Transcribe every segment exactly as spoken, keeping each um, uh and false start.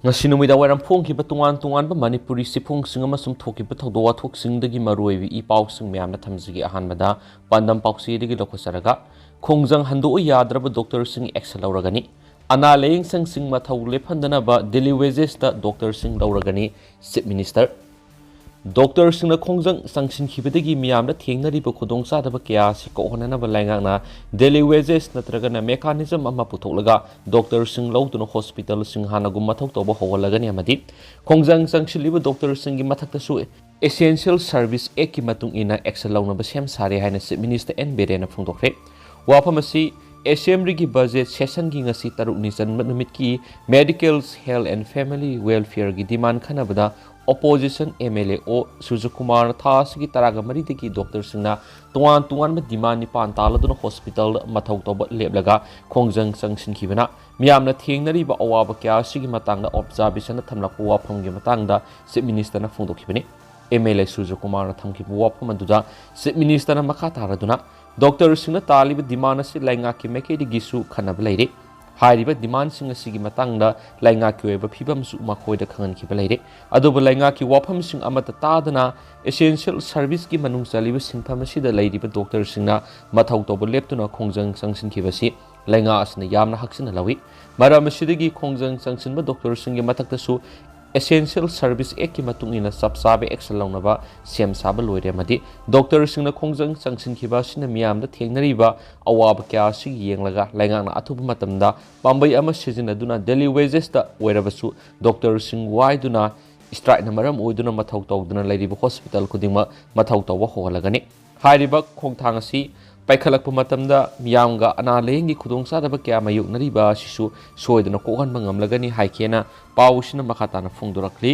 ꯉꯁꯤ ꯅꯨꯃꯤꯗꯥꯡ ꯋꯥꯏꯔꯝ ꯐꯣꯡꯈꯤꯕ ꯇꯣꯉꯥꯟ ꯇꯣꯉꯥꯟꯕ ꯃꯅꯤꯄꯨꯔꯤ ꯆꯦꯐꯣꯡꯁꯤꯡ ꯑꯃꯁꯨꯡ ꯊꯣꯛꯈꯤꯕ ꯊꯧꯗꯣꯛ ꯋꯥꯊꯣꯛꯁꯤꯡꯗꯒꯤ ꯃꯔꯨꯑꯣꯏꯕ ꯏ ꯄꯥꯎꯁꯤꯡ ꯃꯌꯥꯝꯅ ꯊꯝꯖꯒꯦ꯫ ꯑꯍꯥꯟꯕꯗ ꯄꯥꯟꯗꯝ ꯄꯥꯎꯆꯦꯗꯒꯤ ꯂꯧꯈꯠꯆꯔꯒ, ꯈꯣꯡꯖꯪ ꯍꯟꯗꯣꯛꯑ ꯌꯥꯗ꯭ꯔꯕ ꯗꯣꯛꯇꯔꯁꯤꯡ action ꯂꯧꯔꯒꯅꯤ꯫ ꯑꯅꯥ ꯂꯥꯌꯦꯡꯁꯪꯁꯤꯡ ꯃꯊꯧ ꯂꯦꯞꯍꯟꯗꯅꯕ daily wagesꯇ ꯗꯣꯛꯇꯔꯁꯤꯡ ꯂꯧꯔꯒꯅꯤ, Chief Minister꯫ ꯗꯣꯛꯇꯔꯁꯤꯡꯅ ꯈꯣꯡꯖꯪ ꯆꯪꯁꯤꯟꯈꯤꯕꯗꯒꯤ ꯃꯤꯌꯥꯝꯗ ꯊꯦꯡꯅꯔꯤꯕ ꯈꯨꯗꯣꯡꯆꯥꯗꯕ ꯀꯌꯥ ꯑꯁꯤ ꯀꯣꯛꯍꯟꯅꯅꯕ ꯂꯩꯉꯥꯛꯅ daily wages ꯅꯠꯇ꯭ꯔꯒꯅ mechanism ꯑꯃ ꯄꯨꯊꯣꯛꯂꯒ ꯗꯣꯛꯇꯔꯁꯤꯡ ꯂꯧꯗꯨꯅ ꯍꯣꯁꯄꯤꯇꯥꯜꯁꯤꯡ ꯍꯥꯟꯅꯒꯨꯝ ꯃꯊꯧ ꯇꯧꯕ ꯍꯧꯍꯜꯂꯒꯅꯤ ꯑꯃꯗꯤ ꯈꯣꯡꯖꯪ ꯆꯪꯁꯤꯜꯂꯤꯕ ꯗꯣꯛꯇꯔꯁꯤꯡꯒꯤ ꯃꯊꯛꯇꯁꯨ Essential Service Actꯀꯤ ꯃꯇꯨꯡ ꯏꯟꯅ action ꯂꯧꯅꯕ ꯁꯦꯝ ꯁꯥꯔꯦ ꯍꯥꯏꯅ Chief Minister ꯑꯦꯟ ꯕꯤꯔꯦꯟꯅ ꯐꯣꯡꯗꯣꯛꯈ꯭ꯔꯦ꯫ ꯋꯥꯐꯝ ꯑꯁꯤ Assemblyꯒꯤ budget sessionꯒꯤ ꯉꯁꯤ ꯇꯔꯨꯛꯅꯤ ꯆꯟꯕ ꯅꯨꯃꯤꯠꯀꯤ Medicals, Health and Family Welfareꯒꯤ demand ꯈꯟꯅꯕꯗ opposition MLA ꯑꯣ ꯁꯨꯔꯖꯀꯨꯃꯥꯔꯅ ꯊꯥ ꯑꯁꯤꯒꯤ ꯇꯔꯥꯃꯔꯤꯗꯒꯤ ꯗꯣꯛꯇꯔꯁꯤꯡꯅ ꯇꯣꯉꯥꯟ ꯇꯣꯉꯥꯟꯕ demand ꯅꯤꯄꯥꯟ ꯇꯥꯜꯂꯗꯨꯅ ꯍꯣꯁꯄꯤꯇꯥꯜꯗ ꯃꯊꯧ ꯇꯧꯕ ꯂꯦꯞꯂꯒ ꯈꯣꯡꯖꯪ ꯆꯪꯁꯤꯟꯈꯤꯕꯅ ꯃꯤꯌꯥꯝꯅ ꯊꯦꯡꯅꯔꯤꯕ ꯑꯋꯥꯕ ꯀꯌꯥ ꯑꯁꯤꯒꯤ ꯃꯇꯥꯡꯗ observationꯗ ꯊꯝꯂꯛꯄ ꯋꯥꯐꯝꯒꯤ ꯃꯇꯥꯡꯗ Chief Ministerꯅ ꯐꯣꯡꯗꯣꯛꯈꯤꯕꯅꯤ꯫ MLA ꯁꯨꯔꯖꯀꯨꯃꯥꯔꯅ ꯊꯝꯈꯤꯕ ꯋꯥꯐꯝ ꯑꯗꯨꯗ Chief Ministerꯅ ꯃꯈꯥ ꯇꯥꯔꯗꯨꯅ ꯗꯣꯛꯇꯔꯁꯤꯡꯅ ꯇꯥꯜꯂꯤꯕ demand ꯑꯁꯤ ꯂꯩꯉꯥꯛꯀꯤ ꯃꯥꯏꯀꯩꯗꯒꯤꯁꯨ ꯈꯟꯅꯕ ꯂꯩꯔꯤ꯫ ꯍꯥꯏꯔꯤꯕ demandꯁꯤꯡ ꯑꯁꯤꯒꯤ ꯃꯇꯥꯡꯗ ꯂꯩꯉꯥꯛꯀꯤ ꯑꯣꯏꯕ ꯐꯤꯕꯝꯁꯨ ꯃꯈꯣꯏꯗ ꯈꯪꯍꯟꯈꯤꯕ ꯂꯩꯔꯦ꯫ ꯑꯗꯨꯕꯨ ꯂꯩꯉꯥꯛꯀꯤ ꯋꯥꯐꯝꯁꯤꯡ ꯑꯃꯠꯇ ꯇꯥꯗꯅ essential serviceꯀꯤ ꯃꯅꯨꯡ ꯆꯜꯂꯤꯕ ꯁꯤꯟꯐꯝ ꯑꯁꯤꯗ ꯂꯩꯔꯤꯕ ꯗꯣꯛꯇꯔꯁꯤꯡꯅ ꯃꯊꯧ ꯇꯧꯕ ꯂꯦꯞꯇꯨꯅ ꯈꯣꯡꯖꯪ ꯆꯪꯁꯤꯟꯈꯤꯕꯁꯤ ꯂꯩꯉꯥꯛ ꯑꯁꯤꯅ ꯌꯥꯝꯅ ꯍꯛꯆꯤꯟꯅ ꯂꯧꯏ꯫ ꯃꯔꯝ ꯑꯁꯤꯗꯒꯤ ꯈꯣꯡꯖꯪ ꯆꯪꯁꯤꯟꯕ ꯗꯣꯛꯇꯔꯁꯤꯡꯒꯤ ꯃꯊꯛꯇꯁꯨ Essential Service Actꯀꯤ ꯃꯇꯨꯡ ꯏꯟꯅ ꯆꯞ ꯆꯥꯕ action ꯂꯧꯅꯕ ꯁꯦꯝ ꯁꯥꯕ ꯂꯣꯏꯔꯦ ꯑꯃꯗꯤ ꯗꯣꯛꯇꯔꯁꯤꯡꯅ ꯈꯣꯡꯖꯪ ꯆꯪꯁꯤꯟꯈꯤꯕ ꯑꯁꯤꯅ ꯃꯤꯌꯥꯝꯗ ꯊꯦꯡꯅꯔꯤꯕ ꯑꯋꯥꯕ ꯀꯌꯥ ꯑꯁꯤ ꯌꯦꯡꯂꯒ ꯂꯩꯉꯥꯛꯅ ꯑꯊꯨꯕ ꯃꯇꯝꯗ ꯄꯥꯝꯕꯩ ꯑꯃ ꯁꯤꯖꯤꯟꯅꯗꯨꯅ daily wagesꯇ ꯑꯣꯏꯔꯕꯁꯨ ꯗꯣꯛꯇꯔꯁꯤꯡ ꯋꯥꯏꯗꯨꯅ strikeꯅ ꯃꯔꯝ ꯑꯣꯏꯗꯨꯅ ꯃꯊꯧ ꯇꯧꯗꯨꯅ ꯂꯩꯔꯤꯕ ꯍꯣꯁꯄꯤꯇꯥꯜ ꯈꯨꯗꯤꯡꯃꯛ ꯃꯊꯧ ꯇꯧꯕ ꯍꯧꯍꯜꯂꯒꯅꯤ꯫ ꯍꯥꯏꯔꯤꯕ ꯈꯣꯡꯊꯥꯡ ꯑꯁꯤ ꯄꯥꯏꯈꯠꯂꯛꯄ ꯃꯇꯝꯗ ꯃꯤꯌꯥꯝꯒ ꯑꯅꯥ ꯂꯥꯌꯦꯡꯒꯤ ꯈꯨꯗꯣꯡꯆꯥꯗꯕ ꯀꯌꯥ ꯃꯥꯌꯣꯛꯅꯔꯤꯕ ꯑꯁꯤꯁꯨ ꯁꯣꯏꯗꯅ ꯀꯣꯛꯍꯟꯕ ꯉꯝꯂꯒꯅꯤ ꯍꯥꯏꯈꯤꯅ ꯄꯥꯎꯁꯤꯅ ꯃꯈꯥ ꯇꯥꯅ ꯐꯣꯡꯗꯣꯔꯛꯂꯤ꯫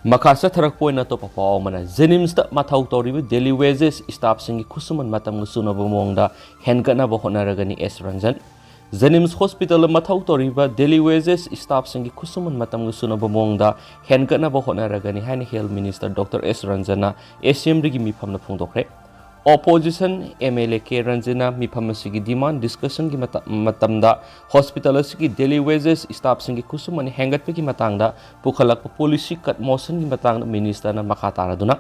ꯃꯈꯥ ꯆꯠꯊꯔꯛꯄ ꯑꯣꯏꯅ ꯑꯇꯣꯞꯄ ꯄꯥꯎ ꯑꯃꯅ, JNIMSꯇ ꯃꯊꯧ ꯇꯧꯔꯤꯕ daily wages staffꯁꯤꯡꯒꯤ ꯈꯨꯠꯁꯨꯃꯟ ꯃꯇꯝꯒ ꯆꯨꯅꯕ ꯃꯑꯣꯡꯗ ꯍꯦꯟꯒꯠꯅꯕ ꯍꯣꯠꯅꯔꯒꯅꯤ, ꯑꯦꯁ ꯔꯟꯖꯟ꯫ JNIMS hospitalꯗ ꯃꯊꯧ ꯇꯧꯔꯤꯕ daily wages staffꯁꯤꯡꯒꯤ ꯈꯨꯠꯁꯨꯃꯟ ꯃꯇꯝꯒ ꯆꯨꯅꯕ ꯃꯑꯣꯡꯗ ꯍꯦꯟꯒꯠꯅꯕ ꯍꯣꯠꯅꯔꯒꯅꯤ ꯍꯥꯏꯅ Health Minister doctor S ꯔꯟꯖꯟꯅ Assemblyꯒꯤ ꯃꯤꯐꯝꯗ ꯐꯣꯡꯗꯣꯛꯈ꯭ꯔꯦ꯫ Opposition M L A K Ranjana ꯃꯤꯐꯝ ꯑꯁꯤꯒꯤ demand discussion ꯒꯤ ꯃꯇꯝꯗ hospital ꯑꯁꯤꯒꯤ daily wages staff ꯁꯤꯡꯒꯤ ꯈꯨꯠꯁꯨꯃꯟ ꯍꯦꯟꯒꯠꯄꯒꯤ ꯃꯇꯥꯡꯗ ꯄꯨꯈꯠꯂꯛꯄ policy cut motion ꯒꯤ ꯃꯇꯥꯡꯗ minister ꯅ ꯃꯈꯥ ꯇꯥꯔꯗꯨꯅ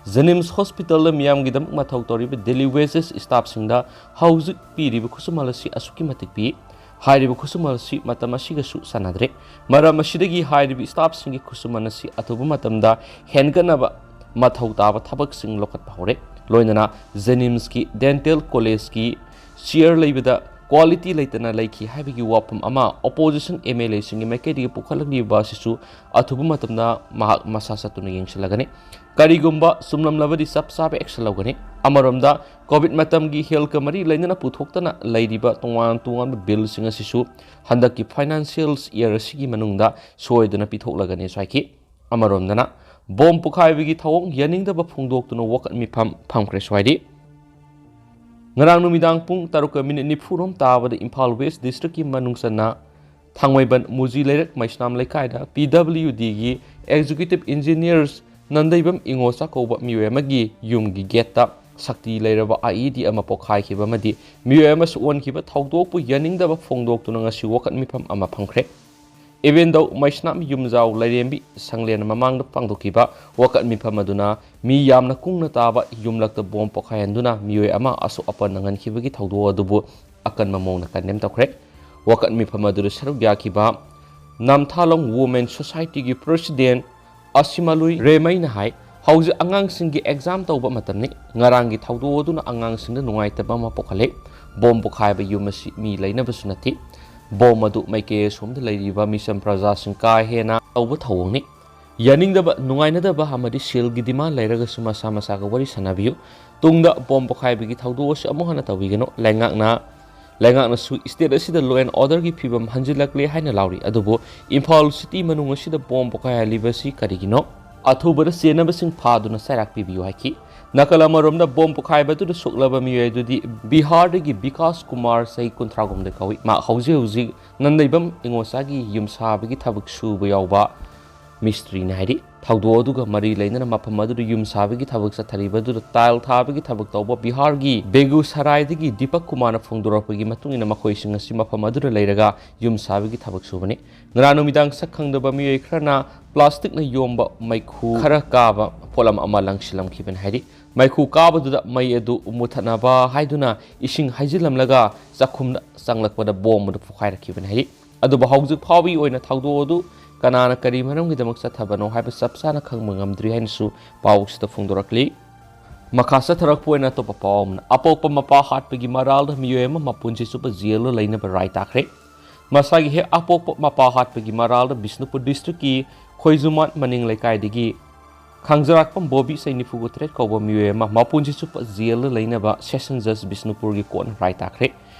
JNIMS hospital ꯗ ꯃꯤꯌꯥꯝꯒꯤꯗꯃꯛ ꯃꯊꯧ ꯇꯧꯔꯤꯕ daily wages staff ꯁꯤꯡꯗ ꯍꯧꯖꯤꯛ ꯄꯤꯔꯤꯕ ꯈꯨꯠꯁꯨꯃꯟ ꯑꯁꯤ ꯑꯁꯨꯛꯀꯤ ꯃꯇꯤꯛ ꯄꯤ꯫ ꯍꯥꯏꯔꯤꯕ ꯈꯨꯠꯁꯨꯃꯟ ꯑꯁꯤ ꯃꯇꯝ ꯑꯁꯤꯒꯁꯨ ꯆꯥꯟꯅꯗ꯭ꯔꯦ꯫ ꯃꯔꯝ ꯑꯁꯤꯗꯒꯤ ꯍꯥꯏꯔꯤꯕ staff ꯁꯤꯡꯒꯤ ꯈꯨꯠꯁꯨꯃꯟ ꯑꯁꯤ ꯑꯊꯨꯕ ꯃꯇꯝꯗ ꯍꯦꯟꯒꯠꯅꯕ ꯃꯊꯧ ꯇꯥꯕ ꯊꯕꯛꯁꯤꯡ ꯂꯧꯈꯠꯄ ꯍꯧꯔꯦ꯫ ꯂꯣꯏꯅꯅ JNIMS ꯀꯤ dental college ꯀꯤ chair ꯂꯩꯕꯗ quality ꯂꯩꯇꯅ ꯂꯩꯈꯤ ꯍꯥꯏꯕꯒꯤ ꯋꯥꯐꯝ ꯑꯃ opposition M L A ꯁꯤꯡꯒꯤ ꯃꯥꯏꯀꯩꯗꯒꯤ ꯄꯨꯈꯠꯂꯛꯂꯤꯕ ꯑꯁꯤꯁꯨ ꯑꯊꯨꯕ ꯃꯇꯝꯗ ꯃꯍꯥꯛ ꯃꯁꯥ ꯆꯠꯇꯨꯅ ꯌꯦꯡꯁꯤꯜꯂꯒꯅꯤ꯫ ꯀꯔꯤꯒꯨꯝꯕ ꯆꯨꯝꯂꯝꯂꯕꯗꯤ ꯆꯞ ꯆꯥꯕ action ꯂꯧꯒꯅꯤ꯫ ꯑꯃꯔꯣꯝꯗ, COVID ꯃꯇꯝꯒꯤ health ꯀ ꯃꯔꯤ ꯂꯩꯅꯅ ꯄꯨꯊꯣꯛꯇꯅ ꯂꯩꯔꯤꯕ ꯇꯣꯉꯥꯟ ꯇꯣꯉꯥꯟꯕ bill ꯁꯤꯡ ꯑꯁꯤꯁꯨ ꯍꯟꯗꯛꯀꯤ financial year ꯑꯁꯤꯒꯤ ꯃꯅꯨꯡꯗ ꯁꯣꯏꯗꯅ ꯄꯤꯊꯣꯛꯂꯒꯅꯤꯁꯨ ꯍꯥꯏꯈꯤ꯫ ꯑꯃꯔꯣꯝꯗꯅ, bomb ꯄꯣꯈꯥꯏꯕꯒꯤ ꯊꯧꯑꯣꯡ ꯌꯥꯅꯤꯡꯗꯕ ꯐꯣꯡꯗꯣꯛꯇꯨꯅ ꯋꯥꯀꯠ ꯃꯤꯐꯝ ꯐꯝꯈ꯭ꯔꯦ ꯁ꯭ꯋꯥꯏꯗꯤ꯫ ꯉꯔꯥꯡ ꯅꯨꯃꯤꯗꯥꯡ ꯄꯨꯡ ꯇꯔꯨꯛꯀ minute ꯅꯤꯐꯨ ꯔꯣꯝ ꯇꯥꯕꯗ ꯏꯝꯐꯥꯜ West District ꯀꯤ ꯃꯅꯨꯡ ꯆꯟꯅ ꯊꯥꯡꯃꯩꯕꯟ ꯃꯨꯖꯤ ꯂꯩꯔꯛ ꯃꯩꯁꯅꯥꯝ ꯂꯩꯀꯥꯏꯗ P W D ꯒꯤ executive engineers ꯅꯟꯗꯩꯕꯝ ꯏꯉꯣꯆꯥ ꯀꯧꯕ ꯃꯤꯑꯣꯏ ꯑꯃꯒꯤ ꯌꯨꯝꯒꯤ gate ꯇ ꯁꯛꯇꯤ ꯂꯩꯔꯕ I E D ꯑꯃ ꯄꯣꯈꯥꯏꯈꯤꯕ ꯑꯃꯗꯤ ꯃꯤꯑꯣꯏ ꯑꯃ ꯁꯣꯛꯍꯟꯈꯤꯕ ꯊꯧꯗꯣꯛꯄꯨ ꯌꯥꯅꯤꯡꯗꯕ ꯐꯣꯡꯗꯣꯛꯇꯨꯅ ꯉꯁꯤ ꯋꯥꯀꯠ ꯃꯤꯐꯝ ꯑꯃ ꯐꯝꯈ꯭ꯔꯦ꯫ Even though ꯃꯩꯁꯅꯥꯝ ꯌꯨꯝꯖꯥꯎ ꯂꯥꯏꯔꯦꯝꯕꯤ ꯁꯪꯂꯦꯟ ꯃꯃꯥꯡꯗ ꯄꯥꯡꯊꯣꯛꯈꯤꯕ ꯋꯥꯀꯠ ꯃꯤꯐꯝ ꯑꯗꯨꯅ ꯃꯤ ꯌꯥꯝꯅ ꯀꯨꯡꯅ ꯇꯥꯕ ꯌꯨꯝꯂꯛꯇ bomb ꯄꯣꯈꯥꯏꯍꯟꯗꯨꯅ ꯃꯤꯑꯣꯏ ꯑꯃ ꯑꯁꯣꯛ ꯑꯄꯟ ꯅꯪꯍꯟꯈꯤꯕꯒꯤ ꯊꯧꯗꯣꯛ ꯑꯗꯨꯕꯨ ꯑꯀꯟꯕ ꯃꯑꯣꯡꯗ condemn ꯇꯧꯈ꯭ꯔꯦ꯫ ꯋꯥꯀꯠ ꯃꯤꯐꯝ ꯑꯗꯨꯗ ꯁꯔꯨꯛ ꯌꯥꯈꯤꯕ ꯅꯝꯊꯥꯂꯣꯡ Women Society ꯒꯤ president ꯑꯁꯤꯃꯂꯨꯏ ꯔꯦꯃꯩꯅ ꯍꯥꯏ, ꯍꯧꯖꯤꯛ ꯑꯉꯥꯡꯁꯤꯡꯒꯤ exam ꯇꯧꯕ ꯃꯇꯝꯅꯤ꯫ ꯉꯔꯥꯡꯒꯤ ꯊꯧꯗꯣꯛ ꯑꯗꯨꯅ ꯑꯉꯥꯡꯁꯤꯡꯗ ꯅꯨꯡꯉꯥꯏꯇꯕ ꯑꯃ ꯄꯣꯛꯍꯜꯂꯦ꯫ Bomb ꯄꯣꯈꯥꯏꯕ ꯌꯨꯝ ꯑꯁꯤ ꯃꯤ ꯂꯩꯅꯕꯁꯨ ꯅꯠꯇꯦ꯫ Bomb ꯑꯗꯨ ꯃꯥꯏꯀꯩ ꯑꯁꯣꯝꯗ ꯂꯩꯔꯤꯕ ꯃꯤꯆꯝ ꯄ꯭ꯔꯖꯥꯁꯤꯡ ꯀꯥ ꯍꯦꯟꯅ ꯇꯧꯕ ꯊꯧꯑꯣꯡꯅꯤ꯫ ꯌꯥꯅꯤꯡꯗꯕ, ꯅꯨꯡꯉꯥꯏꯅꯗꯕ ꯑꯃꯗꯤ ꯁꯦꯜꯒꯤ demand ꯂꯩꯔꯒꯁꯨ ꯃꯁꯥ ꯃꯁꯥꯒ ꯋꯥꯔꯤ ꯁꯥꯟꯅꯕꯤꯌꯨ꯫ ꯇꯨꯡꯗ bomb ꯄꯣꯈꯥꯏꯕꯒꯤ ꯊꯧꯗꯣꯛ ꯑꯁꯤ ꯑꯃꯨꯛ ꯍꯟꯅ ꯇꯧꯕꯤꯒꯅꯨ꯫ ꯂꯩꯉꯥꯛꯅ, ꯂꯩꯉꯥꯛꯅꯁꯨ state ꯑꯁꯤꯗ law and order ꯒꯤ ꯐꯤꯕꯝ ꯍꯟꯖꯤꯜꯂꯛꯂꯦ ꯍꯥꯏꯅ ꯂꯥꯎꯔꯤ, ꯑꯗꯨꯕꯨ ꯏꯝꯐꯥꯜ city ꯃꯅꯨꯡ ꯑꯁꯤꯗ bomb ꯄꯣꯈꯥꯏꯍꯜꯂꯤꯕꯁꯤ ꯀꯔꯤꯒꯤꯅꯣ? ꯑꯊꯨꯕꯗ ꯆꯦꯟꯅꯕꯁꯤꯡ ꯐꯥꯗꯨꯅ ꯆꯩꯔꯥꯛ ꯄꯤꯕꯤꯌꯨ ꯍꯥꯏꯈꯤ꯫ ꯅꯥꯀꯜ ꯑꯃꯔꯣꯝꯗ, bomb ꯄꯣꯈꯥꯏꯕꯗꯨꯗ ꯁꯣꯛꯂꯕ ꯃꯤꯑꯣꯏ ꯑꯗꯨꯗꯤ ꯕꯤꯍꯥꯔꯗꯒꯤ ꯕꯤꯀꯥꯁ ꯀꯨꯃꯥꯔ, ꯆꯍꯤ ꯀꯨꯟꯊ꯭ꯔꯥꯍꯨꯝꯗꯣꯏ ꯀꯧꯏ꯫ ꯃꯍꯥꯛ ꯍꯧꯖꯤꯛ ꯍꯧꯖꯤꯛ ꯅꯟꯗꯩꯕꯝ ꯏꯉꯣꯆꯥꯒꯤ ꯌꯨꯝ ꯁꯥꯕꯒꯤ ꯊꯕꯛ ꯁꯨꯕ ꯌꯥꯎꯕ ꯃꯤꯁꯇ꯭ꯔꯤꯅꯤ ꯍꯥꯏꯔꯤ꯫ ꯊꯧꯗꯣꯛ ꯑꯗꯨꯒ ꯃꯔꯤ ꯂꯩꯅꯅ ꯃꯐꯝ ꯑꯗꯨꯗ ꯌꯨꯝ ꯁꯥꯕꯒꯤ ꯊꯕꯛ ꯆꯠꯊꯔꯤꯕ ꯑꯗꯨꯗ ꯇꯥꯏꯜ ꯊꯥꯕꯒꯤ ꯊꯕꯛ ꯇꯧꯕ ꯕꯤꯍꯥꯔꯒꯤ ꯕꯦꯒꯨꯁꯔꯥꯏꯗꯒꯤ ꯗꯤꯄꯛ ꯀꯨꯃꯥꯔꯅ ꯐꯣꯡꯗꯣꯔꯛꯄꯒꯤ ꯃꯇꯨꯡ ꯏꯟꯅ ꯃꯈꯣꯏꯁꯤꯡ ꯑꯁꯤ ꯃꯐꯝ ꯑꯗꯨꯗ ꯂꯩꯔꯒ ꯌꯨꯝ ꯁꯥꯕꯒꯤ ꯊꯕꯛ ꯁꯨꯕꯅꯤ꯫ ꯉꯔꯥꯡ ꯅꯨꯃꯤꯗꯥꯡ ꯁꯛ ꯈꯪꯗꯕ ꯃꯤꯑꯣꯏ ꯈꯔꯅ ꯄ꯭ꯂꯥꯁꯇꯤꯛꯅ ꯌꯣꯝꯕ ꯃꯩꯈꯨ ꯈꯔ ꯀꯥꯕ ꯄꯣꯠꯂꯝ ꯑꯃ ꯂꯪꯁꯤꯜꯂꯝꯈꯤꯕꯅꯤ ꯍꯥꯏꯔꯤ꯫ ꯃꯩꯈꯨ ꯀꯥꯕꯗꯨꯗ ꯃꯩ ꯑꯗꯨ ꯃꯨꯊꯠꯅꯕ ꯍꯥꯏꯗꯨꯅ ꯏꯁꯤꯡ ꯍꯩꯖꯤꯜꯂꯝꯂꯒ ꯆꯥꯛꯈꯨꯝꯗ ꯆꯪꯂꯛꯄꯗ ꯕꯣꯝ ꯑꯗꯨ ꯄꯣꯈꯥꯏꯔꯛꯈꯤꯕꯅꯤ ꯍꯥꯏꯔꯤ꯫ ꯑꯗꯨꯕꯨ ꯍꯧꯖꯤꯛ ꯐꯥꯎꯕꯒꯤ ꯑꯣꯏꯅ ꯊꯧꯗꯣꯛ ꯑꯗꯨ ꯀꯅꯥꯅ ꯀꯔꯤ ꯃꯔꯝꯒꯤꯗꯃꯛ ꯆꯠꯊꯕꯅꯣ ꯍꯥꯏꯕ ꯆꯞ ꯆꯥꯅ ꯈꯪꯕ ꯉꯝꯗ꯭ꯔꯤ ꯍꯥꯏꯅꯁꯨ ꯄꯥꯎꯁꯤꯗ ꯐꯣꯡꯗꯣꯔꯛꯂꯤ꯫ ꯃꯈꯥ ꯆꯠꯊꯔꯛꯄ ꯑꯣꯏꯅ ꯑꯇꯣꯞꯄ ꯄꯥꯎ ꯑꯃꯅ, ꯑꯄꯣꯛꯄ ꯃꯄꯥ ꯍꯥꯠꯄꯒꯤ ꯃꯔꯥꯜꯗ ꯃꯤꯑꯣꯏ ꯑꯃ ꯃꯄꯨꯟꯁꯤ ꯆꯨꯞꯄ ꯖꯦꯜꯗ ꯂꯩꯅꯕ ꯔꯥꯏ ꯇꯥꯈ꯭ꯔꯦ꯫ ꯃꯁꯥꯒꯤ ꯍꯦꯛ ꯑꯄꯣꯛꯄ ꯃꯄꯥ ꯍꯥꯠꯄꯒꯤ ꯃꯔꯥꯜꯗ ꯕꯤꯁꯅꯨꯄꯨꯔ ꯗꯤꯁꯇ꯭ꯔꯤꯛꯀꯤ ꯈꯣꯏꯖꯨꯃꯥꯠ ꯃꯅꯤꯡ ꯂꯩꯀꯥꯏꯗꯒꯤ ꯈꯥꯡꯖꯔꯥꯛꯄꯝ ꯕꯣꯕꯤ, ꯆꯍꯤ ꯅꯤꯐꯨ ꯇꯔꯦꯠ ꯀꯧꯕ ꯃꯤꯑꯣꯏ ꯑꯃ ꯃꯄꯨꯟꯁꯤ ꯆꯨꯞꯄ ꯖꯦꯜꯗ ꯂꯩꯅꯕ ꯁꯦꯁꯟ ꯖꯖ ꯕꯤꯁꯅꯨꯄꯨꯔꯒꯤ ꯀꯣꯔꯠꯅ ꯔꯥꯏ ꯇꯥꯈ꯭ꯔꯦ꯫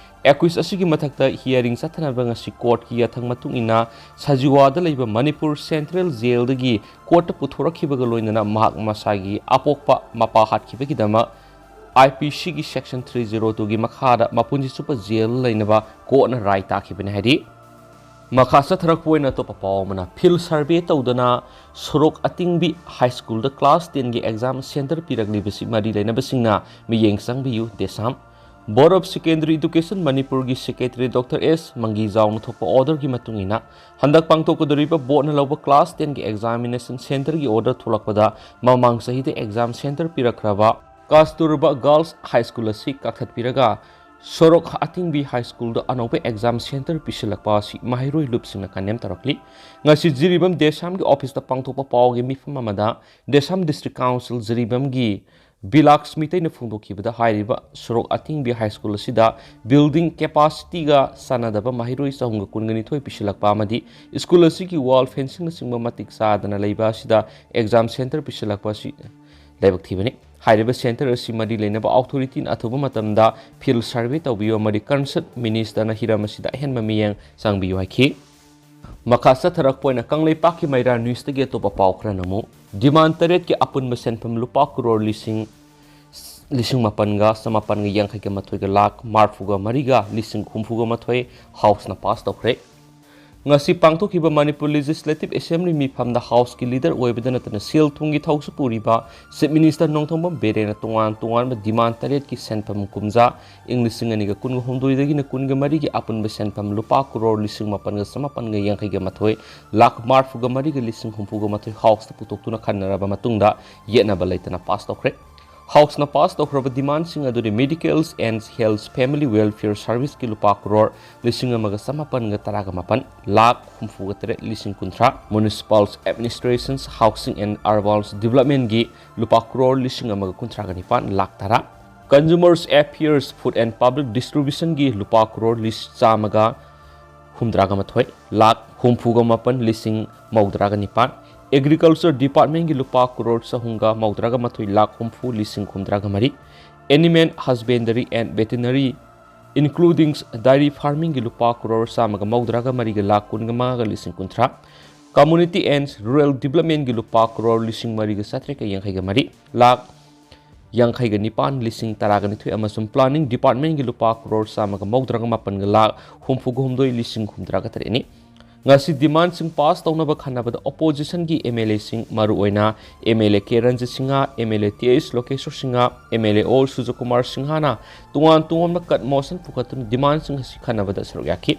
ꯑꯦꯀ꯭ꯌꯨꯁ ꯑꯁꯤꯒꯤ ꯃꯊꯛꯇ ꯍꯤꯌꯥꯔꯤꯡ ꯆꯠꯊꯅꯕ ꯉꯁꯤ ꯀꯣꯔꯠꯀꯤ ꯌꯥꯊꯪ ꯃꯇꯨꯡ ꯏꯟꯅ ꯁꯖꯤꯋꯥꯗ ꯂꯩꯕ ꯃꯅꯤꯄꯨꯔ ꯁꯦꯟꯇ꯭ꯔꯦꯜ ꯖꯦꯜꯗꯒꯤ ꯀꯣꯔꯠꯇ ꯄꯨꯊꯣꯔꯛꯈꯤꯕꯒ ꯂꯣꯏꯅꯅ ꯃꯍꯥꯛ ꯃꯁꯥꯒꯤ ꯑꯄꯣꯛꯄ ꯃꯄꯥ ꯍꯥꯠꯈꯤꯕꯒꯤꯗꯃꯛ ꯑꯥꯏ ꯄꯤ ꯁꯤꯒꯤ ꯁꯦꯛꯁꯟ ꯊ꯭ꯔꯤ ꯖꯤꯔꯣ ꯇꯨꯒꯤ ꯃꯈꯥꯗ ꯃꯄꯨꯟꯁꯤ ꯆꯨꯞꯄ ꯖꯦꯜ ꯂꯩꯅꯕ ꯀꯣꯔꯠꯅ ꯔꯥꯏ ꯇꯥꯈꯤꯕꯅꯤ ꯍꯥꯏꯔꯤ꯫ ꯃꯈꯥ ꯆꯠꯊꯔꯛꯄ ꯑꯣꯏꯅ ꯑꯇꯣꯞꯄ ꯄꯥꯎ ꯑꯃꯅ, ꯐꯤꯜ ꯁꯔꯚꯦ ꯇꯧꯗꯅ ꯁꯣꯔꯣꯛ ꯑꯇꯤꯡꯕꯤ ꯍꯥꯏ ꯁ꯭ꯀꯨꯜꯗ ꯀ꯭ꯂꯥꯁ ꯇꯦꯟꯒꯤ ꯑꯦꯛꯖꯥꯝ ꯁꯦꯟꯇꯔ ꯄꯤꯔꯛꯂꯤꯕꯁꯤ ꯃꯔꯤ ꯂꯩꯅꯕꯁꯤꯡꯅ ꯃꯤꯠꯌꯦꯡ ꯆꯪꯕꯤꯌꯨ, ꯗꯦꯁꯥꯝ꯫ Board of Secondary Education ꯃꯅꯤꯄꯨꯔꯒꯤ ꯁꯦꯀ꯭ꯔꯦꯇꯔꯤ ꯗꯣꯛꯇꯔ ꯑꯦꯁ ꯃꯪꯒꯤꯖꯥꯎꯅ ꯊꯣꯛꯄ ꯑꯣꯔꯗꯔꯒꯤ ꯃꯇꯨꯡ ꯏꯟꯅ, ꯍꯟꯗꯛ ꯄꯥꯡꯊꯣꯛꯀꯗꯧꯔꯤꯕ ꯕꯣꯔꯗꯅ ꯂꯧꯕ ꯀ꯭ꯂꯥꯁ ꯇꯦꯟꯒꯤ ꯑꯦꯛꯖꯥꯃꯤꯅꯦꯁꯟ ꯁꯦꯟꯇꯔꯒꯤ ꯑꯣꯔꯗꯔ ꯊꯣꯛꯂꯛꯄꯗ ꯃꯃꯥꯡ ꯆꯍꯤꯗ ꯑꯦꯛꯖꯥꯝ ꯁꯦꯟꯇꯔ ꯄꯤꯔꯛꯈ꯭ꯔꯕ ꯀꯥꯁꯇꯨꯔꯕꯥ ꯒꯥꯔꯜꯁ ꯍꯥꯏ ꯁ꯭ꯀꯨꯜ ꯑꯁꯤ ꯀꯛꯊꯠꯄꯤꯔꯒ ꯁꯣꯔꯣꯛ ꯑꯇꯤꯡꯕꯤ ꯍꯥꯏ ꯁ꯭ꯀꯨꯜꯗ ꯑꯅꯧꯕ ꯑꯦꯛꯖꯥꯝ ꯁꯦꯟꯇꯔ ꯄꯤꯁꯤꯜꯂꯛꯄ ꯑꯁꯤ ꯃꯍꯩꯔꯣꯏ ꯂꯨꯞꯁꯤꯡꯅ ꯀꯟꯗꯦꯝ ꯇꯧꯔꯛꯂꯤ꯫ ꯉꯁꯤ ꯖꯤꯔꯤꯕꯥꯝ ꯗꯦꯁꯥꯝꯒꯤ ꯑꯣꯐꯤꯁꯇ ꯄꯥꯡꯊꯣꯛꯄ ꯄꯥꯎꯒꯤ ꯃꯤꯐꯝ ꯑꯃꯗ ꯗꯦꯁꯥꯝ ꯗꯤꯁꯇ꯭ꯔꯤꯛ ꯀꯥꯎꯟꯁꯤꯜ ꯖꯤꯔꯤꯕꯥꯝꯒꯤ ꯕꯤꯂꯥꯛꯁꯃꯤꯇꯩꯅ ꯐꯣꯡꯗꯣꯛꯈꯤꯕꯗ ꯍꯥꯏꯔꯤꯕ ꯁꯣꯔꯣꯛ ꯑꯇꯤꯡꯕꯤ ꯍꯥꯏ ꯁ꯭ꯀꯨꯜ ꯑꯁꯤꯗ ꯕꯤꯜꯗꯤꯡ ꯀꯦꯄꯥꯁꯤꯇꯤꯒ ꯆꯥꯟꯅꯗꯕ ꯃꯍꯩꯔꯣꯏ ꯆꯍꯨꯝꯒ ꯀꯨꯟꯒ ꯅꯤꯊꯣꯏ ꯄꯤꯁꯤꯜꯂꯛꯄ ꯑꯃꯗꯤ ꯁ꯭ꯀꯨꯜ ꯑꯁꯤꯒꯤ ꯋꯥꯜ ꯐꯦꯟꯁꯤꯡꯅꯆꯤꯡꯕ ꯃꯇꯤꯛ ꯆꯥꯗꯅ ꯂꯩꯕ ꯑꯁꯤꯗ ꯑꯦꯛꯖꯥꯝ ꯁꯦꯟꯇꯔ ꯄꯤꯁꯤꯜꯂꯛꯄ ꯑꯁꯤ ꯂꯥꯏꯕꯛ ꯊꯤꯕꯅꯤ꯫ ꯍꯥꯏꯔꯤꯕ ꯁꯦꯟꯇꯔ ꯑꯁꯤ ꯃꯔꯤ ꯂꯩꯅꯕ ꯑꯣꯊꯣꯔꯤꯇꯤꯅ ꯑꯊꯨꯕ ꯃꯇꯝꯗ ꯐꯤꯜ ꯁꯔꯚꯦ ꯇꯧꯕꯤꯌꯨ ꯑꯃꯗꯤ ꯀꯟꯁꯔꯟ ꯃꯤꯅꯤꯁꯇꯔꯅ ꯍꯤꯔꯝ ꯑꯁꯤꯗ ꯑꯍꯦꯟꯕ ꯃꯤꯠꯌꯦꯡ ꯆꯪꯕꯤꯌꯨ ꯍꯥꯏꯈꯤ꯫ ꯃꯈꯥ ꯆꯠꯊꯔꯛꯄ ꯑꯣꯏꯅ ꯀꯪꯂꯩꯄꯥꯛꯀꯤ ꯃꯩꯔꯥ ꯅ꯭ꯌꯨꯁꯇꯒꯤ ꯑꯇꯣꯞꯄ ꯄꯥꯎ ꯈꯔ ꯅꯃꯨ꯫ ꯗꯤꯃꯥꯟ ꯇꯔꯦꯠꯀꯤ ꯑꯄꯨꯟꯕ ꯁꯦꯟꯐꯝ ꯂꯨꯄꯥ ꯀ꯭ꯔꯣꯔ ꯂꯤꯁꯤꯡ, ꯂꯤꯁꯤꯡ ꯃꯥꯄꯟꯒ ꯆꯃꯥꯄꯟꯒ ꯌꯥꯡꯈꯩꯒ ꯃꯥꯊꯣꯏꯒ ꯂꯥꯈ ꯃꯔꯐꯨꯒ ꯃꯔꯤꯒ ꯂꯤꯁꯤꯡ ꯍꯨꯝꯐꯨꯒ ꯃꯥꯊꯣꯏ ꯍꯥꯎꯁꯅ ꯄꯥꯁ ꯇꯧꯈ꯭ꯔꯦ꯫ ꯉꯁꯤ ꯄꯥꯡꯊꯣꯛꯈꯤꯕ ꯃꯅꯤꯄꯨꯔ ꯂꯦꯖꯤꯁꯂꯦꯇꯤꯚ ꯑꯦꯁꯦꯝꯕ꯭ꯂꯤ ꯃꯤꯐꯝꯗ ꯍꯥꯎꯁꯀꯤ ꯂꯤꯗꯔ ꯑꯣꯏꯕꯗ ꯅꯠꯇꯅ ꯁꯦꯜ ꯊꯨꯝꯒꯤ ꯊꯧꯁꯨ ꯄꯨꯔꯤꯕ ꯆꯤꯐ ꯃꯤꯅꯤꯁꯇꯔ ꯅꯣꯡꯊꯣꯝꯕꯝ ꯕꯤꯔꯦꯟꯅ ꯇꯣꯉꯥꯟ ꯇꯣꯉꯥꯟꯕ ꯗꯤꯃꯥꯟ ꯇꯔꯦꯠꯀꯤ ꯁꯦꯟꯐꯝ ꯀꯨꯝꯖꯥ, ꯏꯪ ꯂꯤꯁꯤꯡ ꯑꯅꯤꯒ ꯀꯨꯟꯒ ꯍꯨꯝꯗꯣꯏꯗꯒꯤꯅ ꯀꯨꯟꯒ ꯃꯔꯤꯒꯤ ꯑꯄꯨꯟꯕ ꯁꯦꯟꯐꯝ ꯂꯨꯄꯥ ꯀ꯭ꯔꯣꯔ ꯂꯤꯁꯤꯡ ꯃꯥꯄꯟꯒ ꯆꯃꯥꯄꯟꯒ ꯌꯥꯡꯈꯩꯒ ꯃꯥꯊꯣꯏ ꯂꯥꯈ ꯃꯔꯤꯐꯨꯒ ꯃꯔꯤꯒ ꯂꯤꯁꯤꯡ ꯍꯨꯝꯐꯨꯒ ꯃꯥꯊꯣꯏ ꯍꯥꯎꯁꯇ ꯄꯨꯊꯣꯛꯇꯨꯅ ꯈꯟꯅꯔꯕ ꯃꯇꯨꯡꯗ ꯌꯦꯠꯅꯕ ꯂꯩꯇꯅ ꯄꯥꯁ ꯇꯧꯈ꯭ꯔꯦ꯫ ꯍꯥꯎꯁꯅ ꯄꯥꯁ ꯇꯧꯈ꯭ꯔꯕ ꯗꯤꯃꯥꯟꯁꯤꯡ ꯑꯗꯨꯗꯤ Medicals and Health Family Welfare Serviceꯀꯤ ꯂꯨꯄꯥ ꯀ꯭ꯔꯣꯔ ꯂꯤꯁꯤꯡ ꯑꯃꯒ ꯆꯃꯥꯄꯟꯒ ꯇꯔꯥꯒ ꯃꯥꯄꯟ ꯂꯥꯈ ꯍꯨꯝꯐꯨꯒ ꯇꯔꯦꯠ ꯂꯤꯁꯤꯡ ꯀꯨꯟꯊ꯭ꯔꯥ, Municipal Administrations, Housing and Urban Developmentꯀꯤ ꯂꯨꯄꯥ ꯀ꯭ꯔꯣꯔ ꯂꯤꯁꯤꯡ ꯑꯃꯒ ꯀꯨꯟꯊ꯭ꯔꯥꯒ ꯅꯤꯄꯥꯟ ꯂꯥꯈ ꯇꯔꯥ, Consumer Affairs, Food and Public Distributionꯒꯤ ꯂꯨꯄꯥ ꯀ꯭ꯔꯣꯔ ꯂꯤꯁ ꯆꯥꯝꯃꯒ ꯍꯨꯝꯗ꯭ꯔꯥꯒ ꯃꯥꯊꯣꯏ ꯂꯥꯈ ꯍꯨꯝꯐꯨꯒ ꯃꯥꯄꯟ ꯂꯤꯁꯤꯡ ꯃꯧꯗ꯭ꯔꯥꯒ ꯅꯤꯄꯥꯟ, Agriculture Departmentꯀꯤ ꯂꯨꯄꯥ ꯀ꯭ꯔꯣꯔ ꯆꯍꯨꯝꯒ ꯃꯧꯗ꯭ꯔꯥꯒ ꯃꯥꯊꯣꯏ ꯂꯥꯈ ꯍꯨꯝꯐꯨ ꯂꯤꯁꯤꯡ ꯍꯨꯝꯗ꯭ꯔꯥꯒ ꯃꯔꯤ, Animal Husbandry and Veterinary, including Dairy Farmingꯒꯤ ꯂꯨꯄꯥ ꯀ꯭ꯔꯣꯔ ꯆꯥꯝꯃꯒ ꯃꯧꯗ꯭ꯔꯥꯒ ꯃꯔꯤꯒ ꯂꯥꯈ ꯀꯨꯟꯒ ꯃꯉꯥꯒ ꯂꯤꯁꯤꯡ ꯀꯨꯟꯊ꯭ꯔꯥ, Community and Rural Developmentꯀꯤ ꯂꯨꯄꯥ ꯀ꯭ꯔꯣꯔ ꯂꯤꯁꯤꯡ ꯃꯔꯤꯒ ꯆꯥꯇ꯭ꯔꯦꯠꯀ ꯌꯥꯡꯈꯩꯒ ꯃꯔꯤ ꯂꯥꯈ ꯌꯥꯡꯈꯩꯒ ꯅꯤꯄꯥꯟ ꯂꯤꯁꯤꯡ ꯇꯔꯥꯒ ꯅꯤꯊꯣꯏ ꯑꯃꯁꯨꯡ Planning Departmentꯀꯤ ꯂꯨꯄꯥ ꯀ꯭ꯔꯣꯔ ꯆꯥꯝꯃꯒ ꯃꯧꯗ꯭ꯔꯥꯒ ꯃꯥꯄꯟꯒ ꯂꯥꯈ ꯍꯨꯝꯐꯨꯒ ꯍꯨꯝꯗꯣꯏ ꯂꯤꯁꯤꯡ ꯍꯨꯝꯗ꯭ꯔꯥꯒ ꯇꯔꯦꯠꯅꯤ꯫ ꯉꯁꯤ ꯗꯤꯃꯥꯟꯁꯤꯡ ꯄꯥꯁ ꯇꯧꯅꯕ ꯈꯟꯅꯕꯗ ꯑꯣꯄꯣꯖꯤꯁꯟꯒꯤ ꯑꯦꯝ ꯑꯦꯜ ꯑꯦꯁꯤꯡ, ꯃꯔꯨꯑꯣꯏꯅ M L A K Ranjit Singh, M L A T H Lokeshwar Singh, M L A O Surajkumar ꯁꯤꯡꯍꯅ ꯇꯣꯉꯥꯟ ꯇꯣꯉꯥꯟꯕ ꯀꯠ ꯃꯣꯁꯟ ꯄꯨꯈꯠꯇꯨꯅ ꯗꯤꯃꯥꯟꯁꯤꯡ ꯑꯁꯤ ꯈꯟꯅꯕꯗ ꯁꯔꯨꯛ ꯌꯥꯈꯤ꯫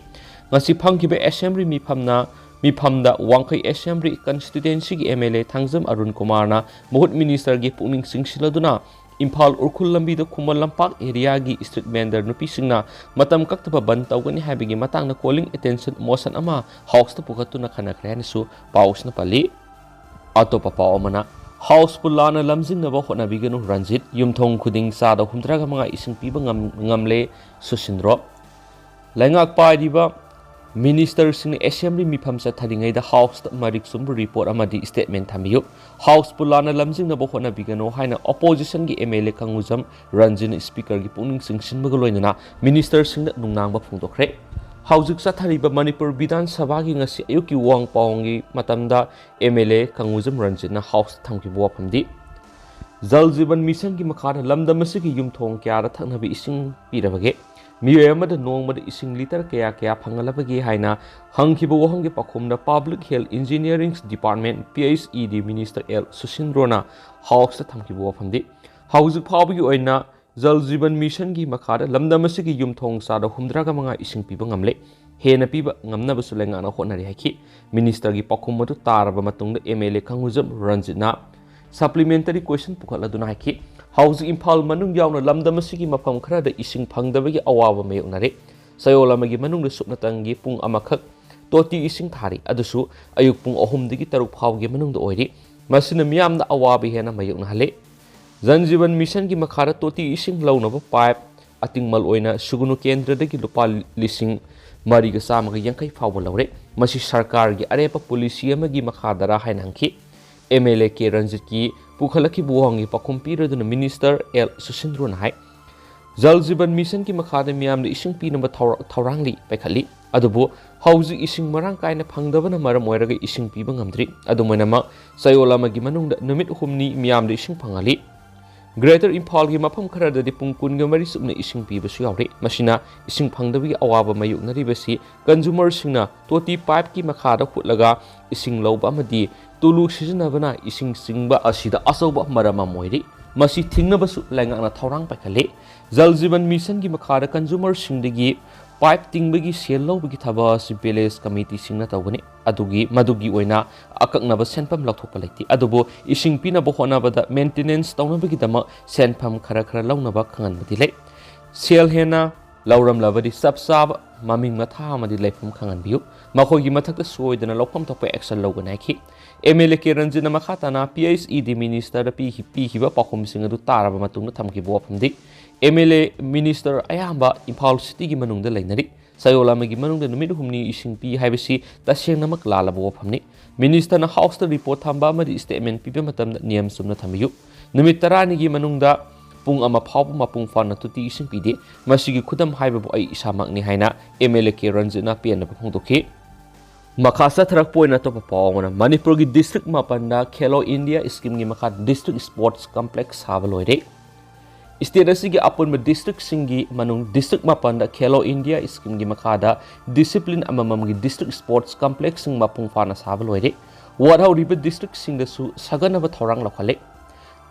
ꯉꯁꯤ ꯐꯝꯈꯤꯕ ꯑꯦꯁꯦꯝꯕ꯭ꯂꯤ ꯃꯤꯐꯝꯅ, ꯃꯤꯐꯝꯗ ꯋꯥꯡꯈꯩ ꯑꯦꯁꯦꯝꯕ꯭ꯂꯤ ꯀꯟꯁꯇꯤꯇ꯭ꯋꯦꯟꯁꯤꯒꯤ M L A Thangjam Arun ꯀꯨꯃꯥꯔꯅ ꯃꯍꯨꯠ ꯃꯤꯅꯤꯁꯇꯔꯒꯤ ꯄꯨꯛꯅꯤꯡ ꯆꯤꯡꯁꯤꯜꯂꯗꯨꯅ ꯏꯝꯐꯥꯜ ꯎꯈ꯭ꯔꯨꯜ ꯂꯝꯕꯤꯗ ꯈꯨꯃꯟ ꯂꯝꯄꯥꯛ ꯑꯦꯔꯤꯌꯥꯒꯤ ꯁ꯭ꯇ꯭ꯔꯤꯠ ꯚꯦꯟꯗꯔ ꯅꯨꯄꯤꯁꯤꯡꯅ ꯃꯇꯝ ꯀꯛꯇꯕ ꯕꯟ ꯇꯧꯒꯅꯤ ꯍꯥꯏꯕꯒꯤ ꯃꯇꯥꯡꯗ ꯀꯣꯂꯤꯡ ꯑꯦꯇꯦꯟꯁꯟ ꯃꯣꯁꯟ ꯑꯃ ꯍꯥꯎꯁꯇ ꯄꯨꯈꯠꯇꯨꯅ ꯈꯟꯅꯈ꯭ꯔꯦ ꯍꯥꯏꯅꯁꯨ ꯄꯥꯎꯁꯤꯅ ꯄꯜꯂꯤ꯫ ꯑꯇꯣꯞꯄ ꯄꯥꯎ ꯑꯃꯅ, ꯍꯥꯎꯁꯄꯨ ꯂꯥꯟꯅ ꯂꯝꯖꯤꯡꯅꯕ ꯍꯣꯠꯅꯕꯤꯒꯅꯨ ꯔꯟꯖꯤꯠ, ꯌꯨꯝꯊꯣꯡ ꯈꯨꯗꯤꯡ ꯆꯥꯗ ꯍꯨꯝꯗ꯭ꯔꯥꯒ ꯃꯉꯥ ꯏꯁꯤꯡ ꯄꯤꯕ ꯉꯝ-, ꯉꯝꯂꯦ ꯁꯨꯁꯤꯟꯗ꯭ꯔꯣ꯫ ꯂꯩꯉꯥꯛ ꯄꯥꯏꯔꯤꯕ ꯃꯤꯅꯤꯁꯇꯔꯁꯤꯡꯅ ꯑꯦꯁꯦꯝꯕ꯭ꯂꯤ ꯃꯤꯐꯝ ꯆꯠꯊꯔꯤꯉꯩꯗ ꯍꯥꯎꯁꯇ ꯃꯔꯤꯛ ꯆꯨꯝꯕ ꯔꯤꯄꯣꯔꯠ ꯑꯃꯗꯤ ꯁ꯭ꯇꯦꯠꯃꯦꯟ ꯊꯝꯕꯤꯌꯨ꯫ ꯍꯥꯎꯁꯄꯨ ꯂꯥꯟꯅ ꯂꯝꯖꯤꯡꯅꯕ ꯍꯣꯠꯅꯕꯤꯒꯅꯨ ꯍꯥꯏꯅ ꯑꯣꯄꯣꯖꯤꯁꯟꯒꯤ ꯑꯦꯝ ꯑꯦꯜ ꯑꯦ ꯀꯪꯒꯨꯖꯝ ꯔꯟꯖꯤꯠꯅ ꯁ꯭ꯄꯤꯀꯔꯒꯤ ꯄꯨꯛꯅꯤꯡ ꯆꯤꯡꯁꯤꯟꯕꯒ ꯂꯣꯏꯅꯅ ꯃꯤꯅꯤꯁꯇꯔꯁꯤꯡꯗ ꯅꯨꯡꯅꯥꯡꯕ ꯐꯣꯡꯗꯣꯛꯈ꯭ꯔꯦ꯫ ꯍꯧꯖꯤꯛ ꯆꯠꯊꯔꯤꯕ ꯃꯅꯤꯄꯨꯔ ꯕꯤꯙꯥꯟ ꯁꯚꯥꯒꯤ ꯉꯁꯤ ꯑꯌꯨꯛꯀꯤ ꯋꯥꯍꯪ ꯄꯥꯎꯍꯪꯒꯤ ꯃꯇꯝꯗ ꯑꯦꯝ ꯑꯦꯜ ꯑꯦ ꯀꯪꯒꯨꯖꯝ ꯔꯟꯖꯤꯠꯅ ꯍꯥꯎꯁꯇ ꯊꯝꯈꯤꯕ ꯋꯥꯐꯝꯗꯤ, ꯖꯜ ꯖꯤꯕꯟ ꯃꯤꯁꯟꯒꯤ ꯃꯈꯥꯗ ꯂꯝꯗꯝ ꯑꯁꯤꯒꯤ ꯌꯨꯝꯊꯣꯡ ꯀꯌꯥꯗ ꯊꯛꯅꯕ ꯏꯁꯤꯡ ꯄꯤꯔꯕꯒꯦ? ꯃꯤꯑꯣꯏ ꯑꯃꯗ ꯅꯣꯡꯃꯗ ꯏꯁꯤꯡ ꯂꯤꯇꯔ ꯀꯌꯥ ꯀꯌꯥ ꯐꯪꯍꯜꯂꯕꯒꯦ ꯍꯥꯏꯅ ꯍꯪꯈꯤꯕ ꯋꯥꯍꯪꯒꯤ ꯄꯥꯎꯈꯨꯝꯗ Public Health Engineering Department, P H E D Minister L ꯁꯨꯁꯤꯟꯗ꯭ꯔꯣꯅ ꯍꯥꯎꯁꯇ ꯊꯝꯈꯤꯕ ꯋꯥꯐꯝꯗꯤ, ꯍꯧꯖꯤꯛ ꯐꯥꯎꯕꯒꯤ ꯑꯣꯏꯅ ꯖꯜ ꯖꯤꯕꯟ ꯃꯤꯁꯟꯒꯤ ꯃꯈꯥꯗ ꯂꯝꯗꯝ ꯑꯁꯤꯒꯤ ꯌꯨꯝꯊꯣꯡ ꯆꯥꯗ ꯍꯨꯝꯗ꯭ꯔꯥꯒ ꯃꯉꯥ ꯏꯁꯤꯡ ꯄꯤꯕ ꯉꯝꯂꯦ꯫ ꯍꯦꯟꯅ ꯄꯤꯕ ꯉꯝꯅꯕꯁꯨ ꯂꯩꯉꯥꯛꯅ ꯍꯣꯠꯅꯔꯤ ꯍꯥꯏꯈꯤ꯫ ꯃꯤꯅꯤꯁꯇꯔꯒꯤ ꯄꯥꯎꯈꯨꯝ ꯑꯗꯨ ꯇꯥꯔꯕ ꯃꯇꯨꯡꯗ M L A ꯀꯪꯒꯨꯖꯝ ꯔꯟꯖꯤꯠꯅ supplementary question ꯄꯨꯈꯠꯂꯗꯨꯅ ꯍꯥꯏꯈꯤ, ꯍꯧꯖꯤꯛ ꯏꯝꯐꯥꯜ ꯃꯅꯨꯡ ꯌꯥꯎꯅ ꯂꯝꯗꯝ ꯑꯁꯤꯒꯤ ꯃꯐꯝ ꯈꯔꯗ ꯏꯁꯤꯡ ꯐꯪꯗꯕꯒꯤ ꯑꯋꯥꯕ ꯃꯥꯌꯣꯛꯅꯔꯦ꯫ ꯆꯌꯣꯜ ꯑꯃꯒꯤ ꯃꯅꯨꯡꯗ ꯁꯨꯞꯅꯇꯪꯒꯤ ꯄꯨꯡ ꯑꯃꯈꯛ ꯇꯣꯇꯤ ꯏꯁꯤꯡ ꯊꯥꯔꯤ, ꯑꯗꯨꯁꯨ ꯑꯌꯨꯛ ꯄꯨꯡ ꯑꯍꯨꯝꯗꯒꯤ ꯇꯔꯨꯛ ꯐꯥꯎꯒꯤ ꯃꯅꯨꯡꯗ ꯑꯣꯏꯔꯤ꯫ ꯃꯁꯤꯅ ꯃꯤꯌꯥꯝꯗ ꯑꯋꯥꯕ ꯍꯦꯟꯅ ꯃꯥꯌꯣꯛꯅꯍꯜꯂꯦ꯫ ꯖꯟ ꯖꯤꯕꯟ ꯃꯤꯁꯟꯒꯤ ꯃꯈꯥꯗ ꯇꯣꯇꯤ ꯏꯁꯤꯡ ꯂꯧꯅꯕ ꯄꯥꯏꯞ ꯑꯇꯤꯡꯃꯜ ꯑꯣꯏꯅ ꯁꯨꯒꯨꯅꯨ ꯀꯦꯟꯗ꯭ꯔꯗꯒꯤ ꯂꯨꯄꯥ ꯂꯤꯁꯤꯡ ꯃꯔꯤꯒ ꯆꯥꯝꯃꯒ ꯌꯥꯡꯈꯩ ꯐꯥꯎꯕ ꯂꯧꯔꯦ꯫ ꯃꯁꯤ ꯁꯔꯀꯥꯔꯒꯤ ꯑꯔꯦꯞꯄ ꯄꯣꯂꯤꯁꯤ ꯑꯃꯒꯤ ꯃꯈꯥꯗꯔ ꯍꯥꯏꯅ ꯍꯪꯈꯤ꯫ M L A K ꯔꯟꯖꯤꯠꯀꯤ ꯄꯨꯈꯠꯂꯛꯈꯤꯕ ꯋꯥꯍꯪꯒꯤ ꯄꯥꯎꯈꯨꯝ ꯄꯤꯔꯗꯨꯅ ꯃꯤꯅꯤꯁꯇꯔ L ꯁꯨꯁꯤꯟꯗ꯭ꯔꯣꯅ ꯍꯥꯏ, ꯖꯜ ꯖꯤꯕꯟ ꯃꯤꯁꯟꯒꯤ ꯃꯈꯥꯗ ꯃꯤꯌꯥꯝꯗ ꯏꯁꯤꯡ ꯄꯤꯅꯕ ꯊꯧꯔ-, ꯊꯧꯔꯥꯡꯂꯤ ꯄꯥꯏꯈꯠꯂꯤ꯫ ꯑꯗꯨꯕꯨ ꯍꯧꯖꯤꯛ ꯏꯁꯤꯡ ꯃꯔꯥꯡ ꯀꯥꯏꯅ ꯐꯪꯗꯕꯅ ꯃꯔꯝ ꯑꯣꯏꯔꯒ ꯏꯁꯤꯡ ꯄꯤꯕ ꯉꯝꯗ꯭ꯔꯤ꯫ ꯑꯗꯨꯝ ꯑꯣꯏꯅꯃꯛ, ꯆꯌꯣꯜ ꯑꯃꯒꯤ ꯃꯅꯨꯡꯗ ꯅꯨꯃꯤꯠ ꯍꯨꯝꯅꯤ ꯃꯤꯌꯥꯝꯗ ꯏꯁꯤꯡ ꯐꯪꯍꯜꯂꯤ꯫ ꯒ꯭ꯔꯦꯇꯔ ꯏꯝꯐꯥꯜꯒꯤ ꯃꯐꯝ ꯈꯔꯗꯗꯤ ꯄꯨꯡ ꯀꯨꯟꯒ ꯃꯔꯤ ꯆꯨꯞꯅ ꯏꯁꯤꯡ ꯄꯤꯕꯁꯨ ꯌꯥꯎꯔꯤ꯫ ꯃꯁꯤꯅ ꯏꯁꯤꯡ ꯐꯪꯗꯕꯒꯤ ꯑꯋꯥꯕ ꯃꯥꯌꯣꯛꯅꯔꯤꯕꯁꯤ ꯀꯟꯖꯨꯃꯔꯁꯤꯡꯅ ꯇꯣꯇꯤ ꯄꯥꯏꯞꯀꯤ ꯃꯈꯥꯗ ꯍꯨꯠꯂꯒ ꯏꯁꯤꯡ ꯂꯧꯕ ꯑꯃꯗꯤ ꯇꯨꯂꯨ ꯁꯤꯖꯤꯟꯅꯕꯅ ꯏꯁꯤꯡ ꯆꯤꯡꯕ ꯑꯁꯤꯗ ꯑꯆꯧꯕ ꯃꯔꯝ ꯑꯃ ꯑꯣꯏꯔꯤ꯫ ꯃꯁꯤ ꯊꯤꯡꯅꯕꯁꯨ ꯂꯩꯉꯥꯛꯅ ꯊꯧꯔꯥꯡ ꯄꯥꯏꯈꯠꯂꯤ꯫ ꯖꯜ ꯖꯤꯕꯟ ꯃꯤꯁꯟꯒꯤ ꯃꯈꯥꯗ ꯀꯟꯖꯨꯃꯔꯁꯤꯡꯗꯒꯤ ꯄꯥꯏꯞ ꯇꯤꯡꯕꯒꯤ ꯁꯦꯜ ꯂꯧꯕꯒꯤ ꯊꯕꯛ ꯑꯁꯤ ꯚꯤꯂꯦꯖ ꯀꯃꯤꯇꯤꯁꯤꯡꯅ ꯇꯧꯒꯅꯤ꯫ ꯑꯗꯨꯒꯤ, ꯃꯗꯨꯒꯤ ꯑꯣꯏꯅ ꯑꯀꯛꯅꯕ ꯁꯦꯟꯐꯝ ꯂꯧꯊꯣꯛꯄ ꯂꯩꯇꯦ꯫ ꯑꯗꯨꯕꯨ ꯏꯁꯤꯡ ꯄꯤꯅꯕ ꯍꯣꯠꯅꯕꯗ ꯃꯦꯟꯇꯦꯅꯦꯟꯁ ꯇꯧꯅꯕꯒꯤꯗꯃꯛ ꯁꯦꯟꯐꯝ ꯈꯔ ꯈꯔ ꯂꯧꯅꯕ ꯈꯪꯍꯟꯕꯗꯤ ꯂꯩ꯫ ꯁꯦꯜ ꯍꯦꯟꯅ ꯂꯧꯔꯝꯂꯕꯗꯤ ꯆꯞ ꯆꯥꯕ ꯃꯃꯤꯡ ꯃꯊꯥ ꯑꯃꯗꯤ ꯂꯩꯐꯝ ꯈꯪꯍꯟꯕꯤꯌꯨ꯫ ꯃꯈꯣꯏꯒꯤ ꯃꯊꯛꯇ ꯁꯣꯏꯗꯅ ꯂꯧꯐꯝ ꯊꯣꯛꯄ action ꯂꯧꯒꯅꯤ ꯍꯥꯏꯈꯤ꯫ M L A K ꯔꯟꯖꯤꯠꯅ ꯃꯈꯥ ꯇꯥꯅ P H E D ꯃꯤꯅꯤꯁꯇꯔꯗ ꯄꯤꯈꯤ-, ꯄꯤꯈꯤꯕ ꯄꯥꯎꯈꯨꯝꯁꯤꯡ ꯑꯗꯨ ꯇꯥꯔꯕ ꯃꯇꯨꯡꯗ ꯊꯝꯈꯤꯕ ꯋꯥꯐꯝꯗꯤ, M L A ꯃꯤꯅꯤꯁꯇꯔ ꯑꯌꯥꯝꯕ ꯏꯝꯐꯥꯜ ꯁꯤꯇꯤꯒꯤ ꯃꯅꯨꯡꯗ ꯂꯩꯅꯔꯤ꯫ ꯆꯌꯣꯜ ꯑꯃꯒꯤ ꯃꯅꯨꯡꯗ ꯅꯨꯃꯤꯠ ꯍꯨꯝꯅꯤ ꯏꯁꯤꯡ ꯄꯤ ꯍꯥꯏꯕꯁꯤ ꯇꯁꯦꯡꯅꯃꯛ ꯂꯥꯜꯂꯕ ꯋꯥꯐꯝꯅꯤ꯫ ꯃꯤꯅꯤꯁꯇꯔꯅ ꯍꯥꯎꯁꯇ ꯔꯤꯄꯣꯔꯠ ꯊꯝꯕ ꯑꯃꯗꯤ ꯁ꯭ꯇꯦꯠꯃꯦꯟ ꯄꯤꯕ ꯃꯇꯝꯗ ꯅꯤꯌꯝ ꯆꯨꯝꯅ ꯊꯝꯕꯤꯌꯨ꯫ ꯅꯨꯃꯤꯠ ꯇꯔꯥꯅꯤꯒꯤ ꯃꯅꯨꯡꯗ ꯄꯨꯡ ꯑꯃ ꯐꯥꯎꯕ ꯃꯄꯨꯡ ꯐꯥꯅ ꯇꯣꯇꯤ ꯏꯁꯤꯡ ꯄꯤꯗꯦ꯫ ꯃꯁꯤꯒꯤ ꯈꯨꯗꯝ ꯍꯥꯏꯕꯕꯨ ꯑꯩ ꯏꯁꯥꯃꯛꯅꯤ ꯍꯥꯏꯅ M L A K ꯔꯟꯖꯤꯠꯅ ꯄꯦꯟꯗꯕ ꯐꯣꯡꯗꯣꯛꯈꯤ꯫ ꯃꯈꯥ ꯆꯠꯊꯔꯛꯄ ꯑꯣꯏꯅ ꯑꯇꯣꯞꯄ ꯄꯥꯎ ꯑꯃꯅ, ꯃꯅꯤꯄꯨꯔꯒꯤ ꯗꯤꯁꯇ꯭ꯔꯤꯛ ꯃꯥꯄꯟꯗ ꯈꯦꯂꯣ ꯏꯟꯗꯤꯌꯥ ꯁ꯭ꯀꯤꯝꯒꯤ ꯃꯈꯥꯗ ꯗꯤꯁꯇ꯭ꯔꯤꯛ ꯁ꯭ꯄꯣꯔꯠꯁ ꯀꯝꯄ꯭ꯂꯦꯛꯁ ꯁꯥꯕ ꯂꯣꯏꯔꯦ꯫ State ꯑꯁꯤꯒꯤ ꯑꯄꯨꯟꯕ districtꯁꯤꯡꯒꯤ ꯃꯅꯨꯡ district ꯃꯥꯄꯟꯗ Khelo India schemeꯒꯤ ꯃꯈꯥꯗ discipline ꯑꯃꯃꯝꯒꯤ district sports complexꯁꯤꯡ ꯃꯄꯨꯡ ꯐꯥꯅ ꯁꯥꯕ ꯂꯣꯏꯔꯦ꯫ ꯋꯥꯠꯍꯧꯔꯤꯕ districtꯁꯤꯡꯗꯁꯨ ꯁꯥꯒꯠꯅꯕ ꯊꯧꯔꯥꯡ ꯂꯧꯈꯠꯂꯦ꯫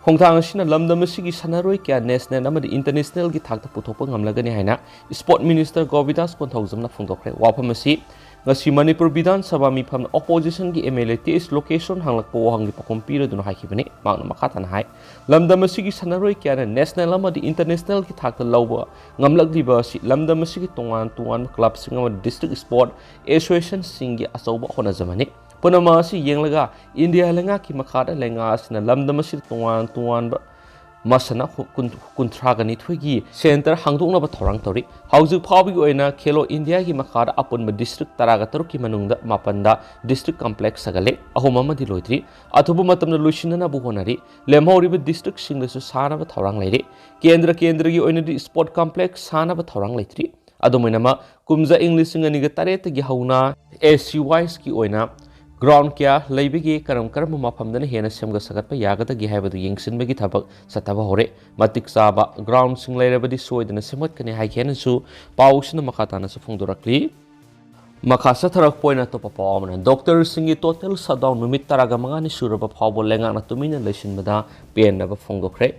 ꯈꯣꯡꯊꯥꯡ ꯑꯁꯤꯅ ꯂꯝꯗꯝ ꯑꯁꯤꯒꯤ ꯁꯥꯟꯅꯔꯣꯏ ꯀꯌꯥ national ꯑꯃꯗꯤ internationalꯒꯤ ꯊꯥꯛꯇ ꯄꯨꯊꯣꯛꯄ ꯉꯝꯂꯒꯅꯤ ꯍꯥꯏꯅ Sport Minister ꯒꯣꯕꯤꯟꯗꯥꯁ ꯀꯣꯟꯊꯧꯖꯝꯅ ꯐꯣꯡꯗꯣꯛꯈ꯭ꯔꯦ꯫ ꯋꯥꯐꯝ ꯑꯁꯤ ꯉꯁꯤ ꯃꯅꯤꯄꯨꯔ ꯕꯤꯙꯥꯟ ꯁꯚꯥ ꯃꯤꯐꯝꯗ oppositionꯒꯤ MLA ꯇꯤ ꯑꯦꯁ ꯂꯣꯀꯦꯁꯣꯔꯅ ꯍꯪꯂꯛꯄ ꯋꯥꯍꯪꯒꯤ ꯄꯥꯎꯈꯨꯝ ꯄꯤꯔꯗꯨꯅ ꯍꯥꯏꯈꯤꯕꯅꯤ꯫ ꯃꯍꯥꯛꯅ ꯃꯈꯥ ꯇꯥꯅ ꯍꯥꯏ, ꯂꯝꯗꯝ ꯑꯁꯤꯒꯤ ꯁꯥꯟꯅꯔꯣꯏ ꯀꯌꯥꯅ national ꯑꯃꯗꯤ internationalꯒꯤ ꯊꯥꯛꯇ ꯂꯧꯕ ꯉꯝꯂꯛꯂꯤꯕ ꯑꯁꯤ ꯂꯝꯗꯝ ꯑꯁꯤꯒꯤ ꯇꯣꯉꯥꯟ ꯇꯣꯉꯥꯟꯕ clubꯁꯤꯡ ꯑꯃꯗꯤ district sport associationꯁꯤꯡꯒꯤ ꯑꯆꯧꯕ ꯍꯣꯠꯅꯖꯃꯅꯤ꯫ ꯄꯨꯝꯅꯃꯛ ꯑꯁꯤ ꯌꯦꯡꯂꯒ ꯏꯟꯗꯤꯌꯥ ꯂꯩꯉꯥꯛꯀꯤ ꯃꯈꯥꯗ ꯂꯩꯉꯥꯛ ꯑꯁꯤꯅ ꯂꯝꯗꯝ ꯑꯁꯤꯗ ꯇꯣꯉꯥꯟ ꯇꯣꯉꯥꯟꯕ ꯃꯁꯥꯟꯅ ꯀꯨꯟ-, ꯀꯨꯟꯊ꯭ꯔꯥꯒ ꯅꯤꯊꯣꯏꯒꯤ centre ꯍꯥꯡꯗꯣꯛꯅꯕ ꯊꯧꯔꯥꯡ ꯇꯧꯔꯤ꯫ ꯍꯧꯖꯤꯛ ꯐꯥꯎꯕꯒꯤ ꯑꯣꯏꯅ Khelo Indiaꯒꯤ ꯃꯈꯥꯗ ꯑꯄꯨꯟꯕ district ꯇꯔꯥꯒ ꯇꯔꯨꯛꯀꯤ ꯃꯅꯨꯡꯗ ꯃꯥꯄꯟꯗ district complex ꯁꯥꯒꯠꯂꯦ, ꯑꯍꯨꯝ ꯑꯃꯗꯤ ꯂꯣꯏꯗ꯭ꯔꯤ꯫ ꯑꯊꯨꯕ ꯃꯇꯝꯗ ꯂꯣꯏꯁꯤꯟꯅꯅꯕ ꯍꯣꯠꯅꯔꯤ꯫ ꯂꯦꯝꯍꯧꯔꯤꯕ districtꯁꯤꯡꯗꯁꯨ ꯁꯥꯅꯕ ꯊꯧꯔꯥꯡ ꯂꯩꯔꯤ꯫ ꯀꯦꯟꯗ꯭ꯔ ꯀꯦꯟꯗ꯭ꯔꯒꯤ ꯑꯣꯏꯅꯗꯤ sport complex ꯁꯥꯅꯕ ꯊꯧꯔꯥꯡ ꯂꯩꯇ꯭ꯔꯤ꯫ ꯑꯗꯨꯝ ꯑꯣꯏꯅꯃꯛ, ꯀꯨꯝꯖꯥ ꯏꯪ ꯂꯤꯁꯤꯡ ꯑꯅꯤꯒ ꯇꯔꯦꯠꯇꯒꯤ ꯍꯧꯅ SCYꯁꯀꯤ ꯑꯣꯏꯅ ground ꯀꯌꯥ ꯂꯩꯕꯒꯦ, ꯀꯔꯝ ꯀꯔꯝꯕ ꯃꯐꯝꯗꯅ ꯍꯦꯟꯅ ꯁꯦꯝꯒꯠ ꯁꯥꯒꯠꯄ ꯌꯥꯒꯗꯒꯦ ꯍꯥꯏꯕꯗꯨ ꯌꯦꯡꯁꯤꯟꯕꯒꯤ ꯊꯕꯛ ꯆꯠꯊꯕ ꯍꯧꯔꯦ꯫ ꯃꯇꯤꯛ ꯆꯥꯕ groundꯁꯤꯡ ꯂꯩꯔꯕꯗꯤ ꯁꯣꯏꯗꯅ ꯁꯦꯝꯒꯠꯀꯅꯤ ꯍꯥꯏꯈꯤ ꯍꯥꯏꯅꯁꯨ ꯄꯥꯎꯁꯤꯅ ꯃꯈꯥ ꯇꯥꯅꯁꯨ ꯐꯣꯡꯗꯣꯔꯛꯂꯤ꯫ ꯃꯈꯥ ꯆꯠꯊꯔꯛꯄ ꯑꯣꯏꯅ ꯑꯇꯣꯞꯄ ꯄꯥꯎ ꯑꯃꯅ, doctorꯁꯤꯡꯒꯤ total shutdown ꯅꯨꯃꯤꯠ ꯇꯔꯥꯒ ꯃꯉꯥꯅꯤ ꯁꯨꯔꯕ ꯐꯥꯎꯕ ꯂꯩꯉꯥꯛꯅ ꯇꯨꯃꯤꯟꯅ ꯂꯩꯁꯤꯟꯕꯗ ꯄꯦꯟꯗꯕ ꯐꯣꯡꯗꯣꯛꯈ꯭ꯔꯦ꯫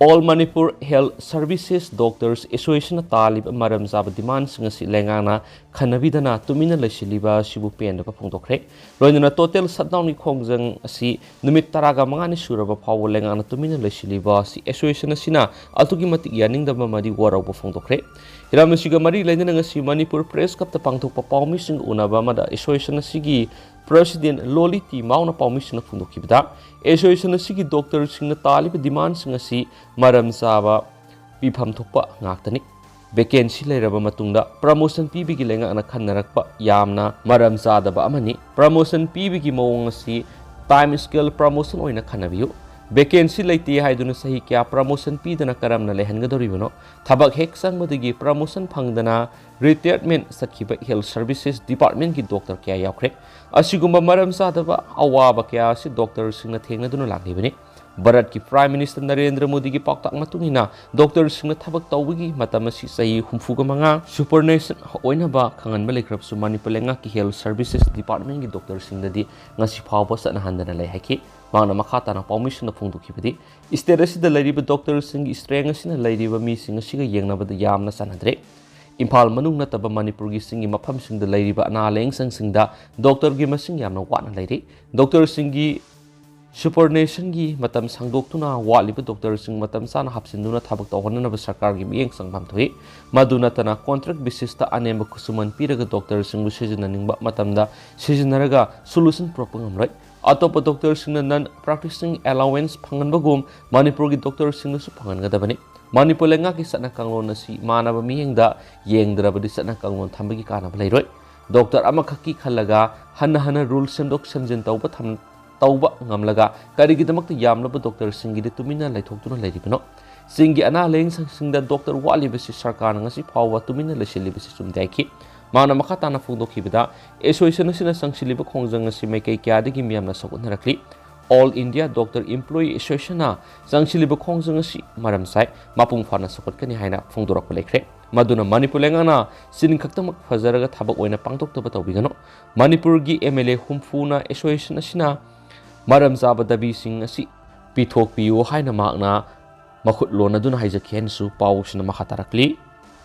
All Manipur Health Services Doctors Associationꯅ ꯇꯥꯜꯂꯤꯕ ꯃꯔꯝ ꯆꯥꯕ demandꯁꯤꯡ ꯑꯁꯤ ꯂꯩꯉꯥꯛꯅ ꯈꯟꯅꯕꯤꯗꯅ ꯇꯨꯃꯤꯟꯅ ꯂꯩꯁꯤꯜꯂꯤꯕ ꯑꯁꯤꯕꯨ ꯄꯦꯟꯗꯕ ꯐꯣꯡꯗꯣꯛꯈ꯭ꯔꯦ꯫ ꯂꯣꯏꯅꯅ total shutdownꯒꯤ ꯈꯣꯡꯖꯪ ꯑꯁꯤ ꯅꯨꯃꯤꯠ ꯇꯔꯥꯒ ꯃꯉꯥꯅꯤ ꯁꯨꯔꯕ ꯐꯥꯎꯕ ꯂꯩꯉꯥꯛꯅ ꯇꯨꯃꯤꯟꯅ ꯂꯩꯁꯤꯜꯂꯤꯕ ꯑꯁꯤ association ꯑꯁꯤꯅ ꯑꯗꯨꯛꯀꯤ ꯃꯇꯤꯛ ꯌꯥꯅꯤꯡꯗꯕ ꯑꯃꯗꯤ ꯋꯥꯔꯧꯕ ꯐꯣꯡꯗꯣꯛꯈ꯭ꯔꯦ꯫ ꯍꯤꯔꯝ ꯑꯁꯤꯒ ꯃꯔꯤ ꯂꯩꯅꯅ ꯉꯁꯤ ꯃꯅꯤꯄꯨꯔ Press Clubꯇ ꯄꯥꯡꯊꯣꯛꯄ ꯄꯥꯎꯃꯤꯁꯤꯡꯒ ꯎꯅꯕ ꯑꯃꯗ association ꯑꯁꯤꯒꯤ president ꯂꯣꯂꯤ ꯇꯤ ꯃꯥꯎꯅ ꯄꯥꯎꯃꯤꯁꯤꯡꯅ ꯐꯣꯡꯗꯣꯛꯈꯤꯕꯗ, association ꯑꯁꯤꯒꯤ doctorꯁꯤꯡꯅ ꯇꯥꯜꯂꯤꯕ demandꯁꯤꯡ ꯑꯁꯤ ꯃꯔꯝ ꯆꯥꯕ, ꯄꯤꯐꯝ ꯊꯣꯛꯄ ꯉꯥꯛꯇꯅꯤ꯫ Vacancy ꯂꯩꯔꯕ ꯃꯇꯨꯡꯗ promotion ꯄꯤꯕꯒꯤ ꯂꯩꯉꯥꯛꯅ ꯈꯟꯅꯔꯛꯄ ꯌꯥꯝꯅ ꯃꯔꯝ ꯆꯥꯗꯕ ꯑꯃꯅꯤ꯫ Promotion ꯄꯤꯕꯒꯤ ꯃꯑꯣꯡ ꯑꯁꯤ time scale promotion ꯑꯣꯏꯅ ꯈꯟꯅꯕꯤꯌꯨ꯫ Vacancy ꯂꯩꯇꯦ ꯍꯥꯏꯗꯨꯅ ꯆꯍꯤ ꯀꯌꯥ promotion ꯄꯤꯗꯅ ꯀꯔꯝꯅ ꯂꯩꯍꯟꯒꯗꯧꯔꯤꯕꯅꯣ? ꯊꯕꯛ ꯍꯦꯛ ꯆꯪꯕꯗꯒꯤ promotion ꯐꯪꯗꯅ retirement ꯆꯠꯈꯤꯕ health services departmentꯀꯤ doctor ꯀꯌꯥ ꯌꯥꯎꯈ꯭ꯔꯦ꯫ ꯑꯁꯤꯒꯨꯝꯕ ꯃꯔꯝ ꯆꯥꯗꯕ ꯑꯋꯥꯕ ꯀꯌꯥ ꯑꯁꯤ doctorꯁꯤꯡꯅ ꯊꯦꯡꯅꯗꯨꯅ ꯂꯥꯛꯂꯤꯕꯅꯤ꯫ ꯚꯥꯔꯠꯀꯤ Prime Minister ꯅꯔꯦꯟꯗ꯭ꯔ ꯃꯣꯗꯤꯒꯤ ꯄꯥꯎꯇꯥꯛ ꯃꯇꯨꯡ ꯏꯟꯅ ꯗꯣꯛꯇꯔꯁꯤꯡꯅ ꯊꯕꯛ ꯇꯧꯕꯒꯤ ꯃꯇꯝ ꯑꯁꯤ ꯆꯍꯤ ꯍꯨꯝꯐꯨꯒ ꯃꯉꯥ superannuation ꯑꯣꯏꯅꯕ ꯈꯪꯍꯟꯕ ꯂꯩꯈ꯭ꯔꯕꯁꯨ, ꯃꯅꯤꯄꯨꯔ ꯂꯩꯉꯥꯛꯀꯤ Health Services Departmentꯀꯤ ꯗꯣꯛꯇꯔꯁꯤꯡꯗꯗꯤ ꯉꯁꯤ ꯐꯥꯎꯕ ꯆꯠꯅꯍꯟꯗꯅ ꯂꯩ ꯍꯥꯏꯈꯤ꯫ ꯃꯍꯥꯛꯅ ꯃꯈꯥ ꯇꯥꯅ ꯄꯥꯎꯃꯤꯁꯤꯡꯗ ꯐꯣꯡꯗꯣꯛꯈꯤꯕꯗꯤ, state ꯑꯁꯤꯗ ꯂꯩꯔꯤꯕ ꯗꯣꯛꯇꯔꯁꯤꯡꯒꯤ strength ꯑꯁꯤꯅ ꯂꯩꯔꯤꯕ ꯃꯤꯁꯤꯡ ꯑꯁꯤꯒ ꯌꯦꯡꯅꯕꯗ ꯌꯥꯝꯅ ꯆꯥꯟꯅꯗ꯭ꯔꯦ꯫ ꯏꯝꯐꯥꯜ ꯃꯅꯨꯡ ꯅꯠꯇꯕ ꯃꯅꯤꯄꯨꯔꯒꯤ ꯆꯤꯡꯒꯤ ꯃꯐꯝꯁꯤꯡꯗ ꯂꯩꯔꯤꯕ ꯑꯅꯥ ꯂꯥꯌꯦꯡ ꯁꯪꯁꯤꯡꯗ ꯗꯣꯛꯇꯔꯒꯤ ꯃꯁꯤꯡ ꯌꯥꯝꯅ ꯋꯥꯠꯅ ꯂꯩꯔꯤ꯫ ꯗꯣꯛꯇꯔꯁꯤꯡꯒꯤ superannuationꯒꯤ ꯃꯇꯝ ꯁꯥꯡꯗꯣꯛꯇꯨꯅ ꯋꯥꯠꯂꯤꯕ ꯗꯣꯛꯇꯔꯁꯤꯡ ꯃꯇꯝ ꯆꯥꯅ ꯍꯥꯞꯆꯤꯟꯗꯨꯅ ꯊꯕꯛ ꯇꯧꯍꯟꯅꯅꯕ ꯁꯔꯀꯥꯔꯒꯤ ꯃꯤꯠꯌꯦꯡ ꯆꯪꯐꯝ ꯊꯣꯛꯏ꯫ ꯃꯗꯨ ꯅꯠꯇꯅ contract basisꯇ ꯑꯅꯦꯝꯕ ꯈꯨꯠꯁꯨꯃꯟ ꯄꯤꯔꯒ ꯗꯣꯛꯇꯔꯁꯤꯡꯕꯨ ꯁꯤꯖꯤꯟꯅꯅꯤꯡꯕ ꯃꯇꯝꯗ ꯁꯤꯖꯤꯟꯅꯔꯒ solution ꯄꯨꯔꯛꯄ ꯉꯝꯂꯣꯏ꯫ ꯑꯇꯣꯞꯄ ꯗꯣꯛꯇꯔꯁꯤꯡꯅ non practicing allowance ꯐꯪꯍꯟꯕꯒꯨꯝ ꯃꯅꯤꯄꯨꯔꯒꯤ ꯗꯣꯛꯇꯔꯁꯤꯡꯅꯁꯨ ꯐꯪꯍꯟꯒꯗꯕꯅꯤ꯫ ꯃꯅꯤꯄꯨꯔ ꯂꯩꯉꯥꯛꯀꯤ ꯆꯠꯅ ꯀꯥꯡꯂꯣꯟ ꯑꯁꯤ ꯃꯥꯟꯅꯕ ꯃꯤꯠꯌꯦꯡꯗ ꯌꯦꯡꯗ꯭ꯔꯕꯗꯤ ꯆꯠꯅ ꯀꯥꯡꯂꯣꯟ ꯊꯝꯕꯒꯤ ꯀꯥꯟꯅꯕ ꯂꯩꯔꯣꯏ꯫ ꯗꯣꯛꯇꯔ ꯑꯃꯈꯛꯀꯤ ꯈꯜꯂꯒ ꯍꯟꯅ ꯍꯟꯅ rule ꯁꯦꯝꯗꯣꯛ ꯁꯦꯝꯖꯤꯟ ꯇꯧꯕ ꯊꯝ-, ꯇꯧꯕ ꯉꯝꯂꯒ ꯀꯔꯤꯒꯤꯗꯃꯛꯇ ꯌꯥꯝꯂꯕ ꯗꯣꯛꯇꯔꯁꯤꯡꯒꯤꯗꯤ ꯇꯨꯃꯤꯟꯅ ꯂꯩꯊꯣꯛꯇꯨꯅ ꯂꯩꯔꯤꯕꯅꯣ? ꯆꯤꯡꯒꯤ ꯑꯅꯥ ꯂꯥꯌꯦꯡ ꯁꯪꯁꯤꯡꯗ ꯗꯣꯛꯇꯔ ꯋꯥꯠꯂꯤꯕꯁꯤ ꯁꯔꯀꯥꯔꯅ ꯉꯁꯤ ꯐꯥꯎꯕ ꯇꯨꯃꯤꯟꯅ ꯂꯩꯁꯤꯜꯂꯤꯕꯁꯤ ꯆꯨꯝꯗꯦ ꯍꯥꯏꯈꯤ꯫ ꯃꯥꯅ ꯃꯈꯥ ꯇꯥꯅ ꯐꯣꯡꯗꯣꯛꯈꯤꯕꯗ, association ꯑꯁꯤꯅ ꯆꯪꯁꯤꯜꯂꯤꯕ ꯈꯣꯡꯖꯪ ꯑꯁꯤ ꯃꯥꯏꯀꯩ ꯀꯌꯥꯗꯒꯤ ꯃꯤꯌꯥꯝꯅ ꯁꯛꯎꯠꯅꯔꯛꯂꯤ꯫ All India Doctor Employee Associationꯅ ꯆꯪꯁꯤꯜꯂꯤꯕ ꯈꯣꯡꯖꯪ ꯑꯁꯤ ꯃꯔꯝ ꯆꯥꯏ, ꯃꯄꯨꯡ ꯐꯥꯅ ꯁꯧꯒꯠꯀꯅꯤ ꯍꯥꯏꯅ ꯐꯣꯡꯗꯣꯔꯛꯄ ꯂꯩꯈ꯭ꯔꯦ꯫ ꯃꯗꯨꯅ ꯃꯅꯤꯄꯨꯔ ꯂꯩꯉꯥꯛꯅ ꯆꯤꯟ ꯈꯛꯇꯃꯛ ꯐꯖꯔꯒ ꯊꯕꯛ ꯑꯣꯏꯅ ꯄꯥꯡꯊꯣꯛꯇꯕ ꯇꯧꯕꯤꯒꯅꯨ꯫ ꯃꯅꯤꯄꯨꯔꯒꯤ MLA ꯍꯨꯝꯐꯨꯅ association ꯑꯁꯤꯅ ꯃꯔꯝ ꯆꯥꯕ ꯗꯥꯕꯤꯁꯤꯡ ꯑꯁꯤ ꯄꯤꯊꯣꯛꯄꯤꯌꯨ ꯍꯥꯏꯅ ꯃꯍꯥꯛꯅ ꯃꯈꯨꯠ ꯂꯣꯟꯅꯗꯨꯅ ꯍꯥꯏꯖꯈꯤ ꯍꯥꯏꯅꯁꯨ ꯄꯥꯎꯁꯤꯅ ꯃꯈꯥ ꯇꯥꯔꯛꯂꯤ꯫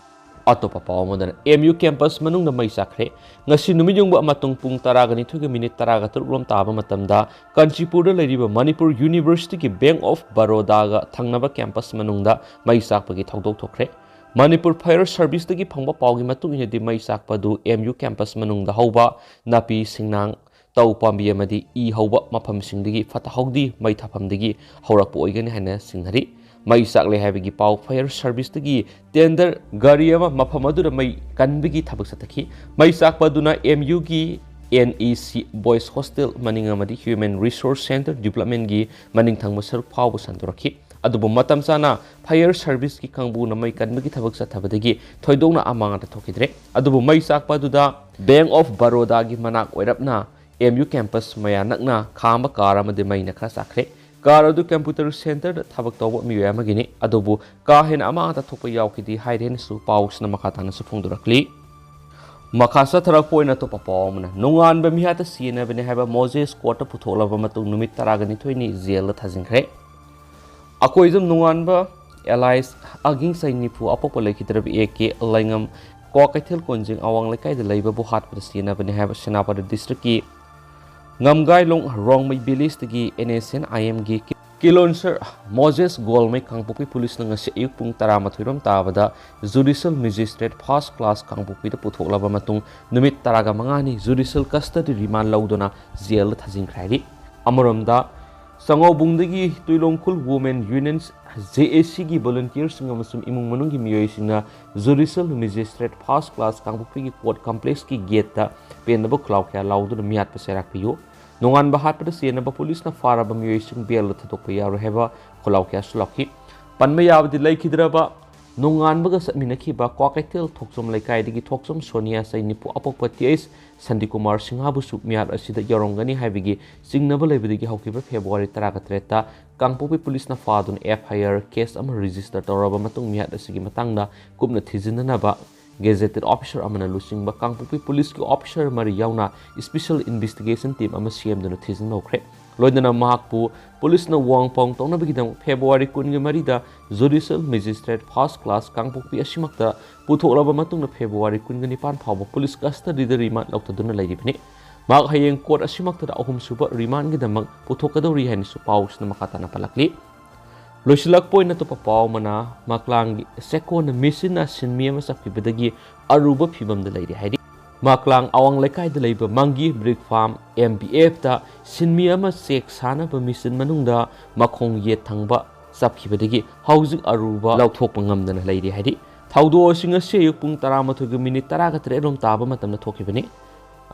ꯑꯇꯣꯞꯄ ꯄꯥꯎ ꯑꯃꯗꯅ, MU campus ꯃꯅꯨꯡꯗ ꯃꯩ ꯆꯥꯛꯈ꯭ꯔꯦ꯫ ꯉꯁꯤ ꯅꯨꯃꯤꯠ ꯌꯨꯡꯕ ꯑꯃꯁꯨꯡ ꯄꯨꯡ ꯇꯔꯥꯒ ꯅꯤꯊꯣꯏꯒ ꯃꯤꯅꯤꯠ ꯇꯔꯥꯒ ꯇꯔꯨꯛ ꯔꯣꯝ ꯇꯥꯕ ꯃꯇꯝꯗ, ꯀꯥꯟꯆꯤꯄꯨꯔꯗ ꯂꯩꯔꯤꯕ ꯃꯅꯤꯄꯨꯔ Universityꯒꯤ Bank of Barodaꯒ ꯊꯪꯅꯕ campus ꯃꯅꯨꯡꯗ ꯃꯩ ꯆꯥꯛꯄꯒꯤ ꯊꯧꯗꯣꯛ ꯊꯣꯛꯈ꯭ꯔꯦ꯫ ꯃꯅꯤꯄꯨꯔ Fire Serviceꯇꯒꯤ ꯐꯪꯕ ꯄꯥꯎꯒꯤ ꯃꯇꯨꯡ ꯏꯟꯅꯗꯤ, ꯃꯩ ꯆꯥꯛꯄ ꯑꯗꯨ MU campus ꯃꯅꯨꯡꯗ ꯍꯧꯕ ꯅꯥꯄꯤ ꯁꯤꯡꯅꯥꯡ, ꯇꯧ ꯄꯥꯝꯕꯤ ꯑꯃꯗꯤ ꯏ ꯍꯧꯕ ꯃꯐꯝꯁꯤꯡꯗꯒꯤ ꯐꯠꯇ ꯍꯥꯎꯗꯤ ꯃꯩ ꯊꯥꯐꯝꯗꯒꯤ ꯍꯧꯔꯛꯄ ꯑꯣꯏꯒꯅꯤ ꯍꯥꯏꯅ ꯆꯤꯡꯅꯔꯤ꯫ ꯃꯩ ꯆꯥꯛꯂꯦ ꯍꯥꯏꯕꯒꯤ ꯄꯥꯎ Fire Serviceꯇꯒꯤ tender ꯒꯥꯔꯤ ꯑꯃ ꯃꯐꯝ ꯑꯗꯨꯗ ꯃꯩ ꯀꯟꯕꯒꯤ ꯊꯕꯛ ꯆꯠꯊꯈꯤ꯫ ꯃꯩ ꯆꯥꯛꯄ ꯑꯗꯨꯅ MUꯒꯤ NEC Boys Hostel ꯃꯅꯤꯡ ꯑꯃꯗꯤ Human Resource Center Developmentꯒꯤ ꯃꯅꯤꯡ ꯊꯪꯕ ꯁꯔꯨꯛ ꯐꯥꯎꯕ ꯁꯟꯗꯣꯔꯛꯈꯤ꯫ ꯑꯗꯨꯕꯨ ꯃꯇꯝ ꯆꯥꯅ Fire Serviceꯀꯤ ꯀꯥꯡꯕꯨꯅ ꯃꯩ ꯀꯟꯕꯒꯤ ꯊꯕꯛ ꯆꯠꯊꯕꯗꯒꯤ ꯊꯣꯏꯗꯣꯛꯅ ꯑꯃꯥꯡ ꯑꯇ ꯊꯣꯛꯈꯤꯗ꯭ꯔꯦ꯫ ꯑꯗꯨꯕꯨ ꯃꯩ ꯆꯥꯛꯄ ꯑꯗꯨꯗ Bank of Barodaꯒꯤ ꯃꯅꯥꯛ ꯑꯣꯏꯔꯞꯅ MU campus ꯃꯌꯥ ꯅꯛꯅ ꯈꯥꯝꯕ car ꯑꯃꯗꯤ ꯃꯩꯅ ꯈꯔ ꯆꯥꯛꯈ꯭ꯔꯦ꯫ ꯀꯥꯔ ꯑꯗꯨ ꯀꯝꯄ꯭ꯌꯨꯇꯔ ꯁꯦꯟꯇꯔꯗ ꯊꯕꯛ ꯇꯧꯕ ꯃꯤꯑꯣꯏ ꯑꯃꯒꯤꯅꯤ꯫ ꯑꯗꯨꯕꯨ ꯀꯥ ꯍꯦꯟꯅ ꯑꯃꯥꯡ ꯑꯇꯥ ꯊꯣꯛꯄ ꯌꯥꯎꯈꯤꯗꯦ ꯍꯥꯏꯔꯦ ꯍꯥꯏꯅꯁꯨ ꯄꯥꯎꯁꯤꯅ ꯃꯈꯥ ꯇꯥꯅꯁꯨ ꯐꯣꯡꯗꯣꯔꯛꯂꯤ꯫ ꯃꯈꯥ ꯆꯠꯊꯔꯛꯄ ꯑꯣꯏꯅ ꯑꯇꯣꯞꯄ ꯄꯥꯎ ꯑꯃꯅ, ꯅꯣꯡꯉꯥꯟꯕ ꯃꯤꯍꯥꯠꯇ ꯁꯤꯖꯤꯟꯅꯕꯅꯤ ꯍꯥꯏꯕ ꯃꯣꯖꯦꯁ ꯀꯣꯔꯠꯇ ꯄꯨꯊꯣꯛꯂꯕ ꯃꯇꯨꯡ ꯅꯨꯃꯤꯠ ꯇꯔꯥꯅꯤꯊꯣꯏꯅꯤ ꯖꯦꯜꯗ ꯊꯥꯖꯤꯟꯈ꯭ꯔꯦ꯫ ꯑꯀꯣꯏꯖꯝ ꯅꯣꯡꯉꯥꯟꯕ alias ꯑꯒꯤꯡ ꯆꯍꯤ ꯅꯤꯐꯨ, ꯑꯄꯣꯛꯄ ꯂꯩꯈꯤꯗ꯭ꯔꯕ ꯑꯦ ꯀꯦ ꯂꯩꯉꯝ, ꯀ꯭ꯋꯥꯀꯩꯊꯦꯜ ꯀꯣꯟꯖꯤꯡ ꯑꯋꯥꯡ ꯂꯩꯀꯥꯏꯗ ꯂꯩꯕꯕꯨ ꯍꯥꯠꯄꯗ ꯁꯤꯖꯤꯟꯅꯕꯅꯤ ꯍꯥꯏꯕ ꯁꯦꯅꯥꯄꯇꯤ ꯗꯤꯁꯇ꯭ꯔꯤꯛꯀꯤ ꯉꯝꯒꯥꯏꯂꯣꯡ ꯔꯣꯡꯃꯩ ꯚꯤꯂꯦꯖꯇꯒꯤ ꯑꯦꯟ ꯑꯦꯁ ꯑꯦꯟ ꯑꯥꯏ ꯑꯦꯝꯒꯤ ꯀꯤꯂꯣꯟꯁꯔ ꯃꯣꯖꯦꯁ ꯒꯣꯜꯃꯩ ꯀꯥꯡꯄꯣꯛꯄꯤ ꯄꯨꯂꯤꯁꯅ ꯉꯁꯤ ꯑꯌꯨꯛ ꯄꯨꯡ ꯇꯔꯥꯃꯥꯊꯣꯏ ꯔꯣꯝ ꯇꯥꯕꯗ ꯖꯨꯗꯤꯁꯤꯌꯦꯜ ꯃꯦꯖꯤꯁꯇ꯭ꯔꯦꯠ ꯐꯥꯔꯁ ꯀ꯭ꯂꯥꯁ ꯀꯥꯡꯄꯣꯛꯄꯤꯗ ꯄꯨꯊꯣꯛꯂꯕ ꯃꯇꯨꯡ ꯅꯨꯃꯤꯠ ꯇꯔꯥꯒ ꯃꯉꯥꯅꯤ ꯖꯨꯗꯤꯁꯤꯌꯦꯜ ꯀꯁꯇꯗꯤ ꯔꯤꯃꯥꯟ ꯂꯧꯗꯨꯅ ꯖꯦꯜꯗ ꯊꯥꯖꯤꯟꯈ꯭ꯔꯦ ꯍꯥꯏꯔꯤ꯫ ꯑꯃꯔꯣꯝꯗ, ꯁꯉꯧꯕꯨꯡꯗꯒꯤ ꯇꯨꯏꯂꯣꯡꯈꯨꯜ ꯋꯨꯃꯦꯟ ꯌꯨꯅꯤꯌꯟ, ꯖꯦ ꯑꯦ ꯁꯤꯒꯤ ꯚꯣꯂꯨꯟꯇꯤꯌꯔꯁꯤꯡ ꯑꯃꯁꯨꯡ ꯏꯃꯨꯡ ꯃꯅꯨꯡꯒꯤ ꯃꯤꯑꯣꯏꯁꯤꯡꯅ ꯖꯨꯗꯤꯁꯤꯌꯦꯜ ꯃꯦꯖꯤꯁꯇ꯭ꯔꯦꯠ ꯐꯥꯔꯁ ꯀ꯭ꯂꯥꯁ ꯀꯥꯡꯄꯣꯛꯄꯤꯒꯤ ꯀꯣꯔꯠ ꯀꯝꯄ꯭ꯂꯦꯛꯁꯀꯤ ꯒꯦꯠꯇ ꯄꯦꯟꯗꯕ ꯈꯨꯂꯥꯎ ꯀꯌꯥ ꯂꯥꯎꯗꯨꯅ ꯃꯤꯍꯥꯠꯄ ꯆꯩꯔꯥꯛ ꯄꯤꯌꯨ, ꯅꯣꯡꯉꯥꯟꯕ ꯍꯥꯠꯄꯗ ꯆꯦꯟꯅꯕ ꯄꯨꯂꯤꯁꯅ ꯐꯥꯔꯕ ꯃꯤꯑꯣꯏꯁꯤꯡ ꯕꯦꯜꯗ ꯊꯥꯗꯣꯛꯄ ꯌꯥꯔꯣꯏ ꯍꯥꯏꯕ ꯈꯨꯂꯥꯎ ꯀꯌꯥꯁꯨ ꯂꯥꯎꯈꯤ꯫ ꯄꯟꯕ ꯌꯥꯕꯗꯤ, ꯂꯩꯈꯤꯗ꯭ꯔꯕ ꯅꯣꯡꯉꯥꯟꯕꯒ ꯆꯠꯃꯤꯟꯅꯈꯤꯕ ꯀ꯭ꯋꯥꯀꯩꯊꯦꯜ ꯊꯣꯛꯆꯣꯝ ꯂꯩꯀꯥꯏꯗꯒꯤ ꯊꯣꯛꯆꯣꯝ ꯁꯣꯅꯤꯌꯥ, ꯆꯍꯤ ꯅꯤꯐꯨ, ꯑꯄꯣꯛꯄ ꯇꯤ ꯑꯩꯆ ꯁꯟꯗꯤꯀꯨꯃꯥꯔ ꯁꯤꯡꯍꯕꯨꯁꯨ ꯃꯤꯍꯥꯠ ꯑꯁꯤꯗ ꯌꯥꯎꯔꯝꯒꯅꯤ ꯍꯥꯏꯕꯒꯤ ꯆꯤꯡꯅꯕ ꯂꯩꯕꯗꯒꯤ ꯍꯧꯈꯤꯕ ꯐꯦꯕ꯭ꯔꯨꯋꯥꯔꯤ ꯇꯔꯥꯒ ꯇꯔꯦꯠꯇ ꯀꯥꯡꯄꯣꯛꯄꯤ ꯄꯨꯂꯤꯁꯅ ꯐꯥꯗꯨꯅ ꯑꯦꯐ ꯑꯥꯏ ꯑꯥꯔ ꯀꯦꯁ ꯑꯃ ꯔꯦꯖꯤꯁꯇꯔ ꯇꯧꯔꯕ ꯃꯇꯨꯡ ꯃꯤꯍꯥꯠ ꯑꯁꯤꯒꯤ ꯃꯇꯥꯡꯗ ꯀꯨꯞꯅ ꯊꯤꯖꯤꯟꯅꯅꯕ ꯒꯦꯖꯦꯇꯦꯠ ꯑꯣꯐꯤꯁꯥꯔ ꯑꯃꯅ ꯂꯨꯆꯤꯡꯕ ꯀꯥꯡꯄꯣꯛꯄꯤ ꯄꯨꯂꯤꯁꯀꯤ ꯑꯣꯐꯤꯁꯥꯔ ꯃꯔꯤ ꯌꯥꯎꯅ ꯏꯁꯄꯤꯁꯦꯜ ꯏꯟꯚꯦꯁꯇꯤꯒꯦꯁꯟ ꯇꯤꯝ ꯑꯃ ꯁꯦꯝꯗꯨꯅ ꯊꯤꯖꯤꯟ ꯍꯧꯈ꯭ꯔꯦ꯫ ꯂꯣꯏꯅꯅ ꯃꯍꯥꯛꯄꯨ ꯄꯨꯂꯤꯁꯅ ꯋꯥꯡ ꯄꯥꯎ ꯇꯧꯅꯕꯒꯤꯗꯃꯛ ꯐꯦꯕ꯭ꯔꯨꯋꯥꯔꯤ ꯀꯨꯟꯒ ꯃꯔꯤꯗ ꯖꯨꯗꯤꯁꯤꯌꯦꯜ ꯃꯦꯖꯤꯁꯇ꯭ꯔꯦꯠ ꯐꯥꯔꯁ ꯀ꯭ꯂꯥꯁ ꯀꯥꯡꯄꯣꯛꯄꯤ ꯑꯁꯤꯃꯛꯇ ꯄꯨꯊꯣꯛꯂꯕ ꯃꯇꯨꯡꯗ ꯐꯦꯕ꯭ꯔꯨꯋꯥꯔꯤ ꯀꯨꯟꯒ ꯅꯤꯄꯥꯟ ꯐꯥꯎꯕ ꯄꯨꯂꯤꯁ ꯀꯁꯇꯗꯤꯗ ꯔꯤꯃꯥꯟ ꯂꯧꯊꯗꯨꯅ ꯂꯩꯔꯤꯕꯅꯤ꯫ ꯃꯍꯥꯛ ꯍꯌꯦꯡ ꯀꯣꯔꯠ ꯑꯁꯤꯃꯛꯇꯗ ꯑꯍꯨꯝꯁꯨꯕ ꯔꯤꯃꯥꯟꯒꯤꯗꯃꯛ ꯄꯨꯊꯣꯛꯀꯗꯧꯔꯤ ꯍꯥꯏꯅꯁꯨ ꯄꯥꯎꯁꯤꯅ ꯃꯈꯥ ꯇꯥꯅ ꯄꯜꯂꯛꯂꯤ꯫ ꯂꯣꯏꯁꯤꯜꯂꯛꯄ ꯑꯣꯏꯅ ꯑꯇꯣꯞꯄ ꯄꯥꯎ ꯑꯃꯅ, ꯃꯥꯛꯂꯥꯡꯒꯤ ꯆꯦꯛꯀꯣꯟꯗ ꯃꯦꯆꯤꯟꯅ ꯁꯤꯟꯃꯤ ꯑꯃ ꯆꯞꯈꯤꯕꯗꯒꯤ ꯑꯔꯨꯕ ꯐꯤꯕꯝꯗ ꯂꯩꯔꯤ ꯍꯥꯏꯔꯤ꯫ ꯃꯥꯛꯂꯥꯡ ꯑꯋꯥꯡ ꯂꯩꯀꯥꯏꯗ ꯂꯩꯕ ꯃꯪꯒꯤ ꯕ꯭ꯔꯤꯛ ꯐꯥꯔꯝ, ꯑꯦꯝ ꯕꯤ ꯑꯦꯐꯇ ꯁꯤꯟꯃꯤ ꯑꯃ ꯆꯦꯛ ꯁꯥꯅꯕ ꯃꯦꯆꯤꯟ ꯃꯅꯨꯡꯗ ꯃꯈꯣꯡ ꯌꯦꯠ ꯊꯪꯕ ꯆꯞꯈꯤꯕꯗꯒꯤ ꯍꯧꯖꯤꯛ ꯑꯔꯨꯕ ꯂꯧꯊꯣꯛꯄ ꯉꯝꯗꯅ ꯂꯩꯔꯤ ꯍꯥꯏꯔꯤ꯫ ꯊꯧꯗꯣꯛ ꯑꯁꯤ ꯉꯁꯤ ꯑꯌꯨꯛ ꯄꯨꯡ ꯇꯔꯥꯃꯥꯊꯣꯏꯒ ꯃꯤꯅꯤꯠ ꯇꯔꯥꯒ ꯇꯔꯦꯠ ꯔꯣꯝ ꯇꯥꯕ ꯃꯇꯝꯗ ꯊꯣꯛꯈꯤꯕꯅꯤ꯫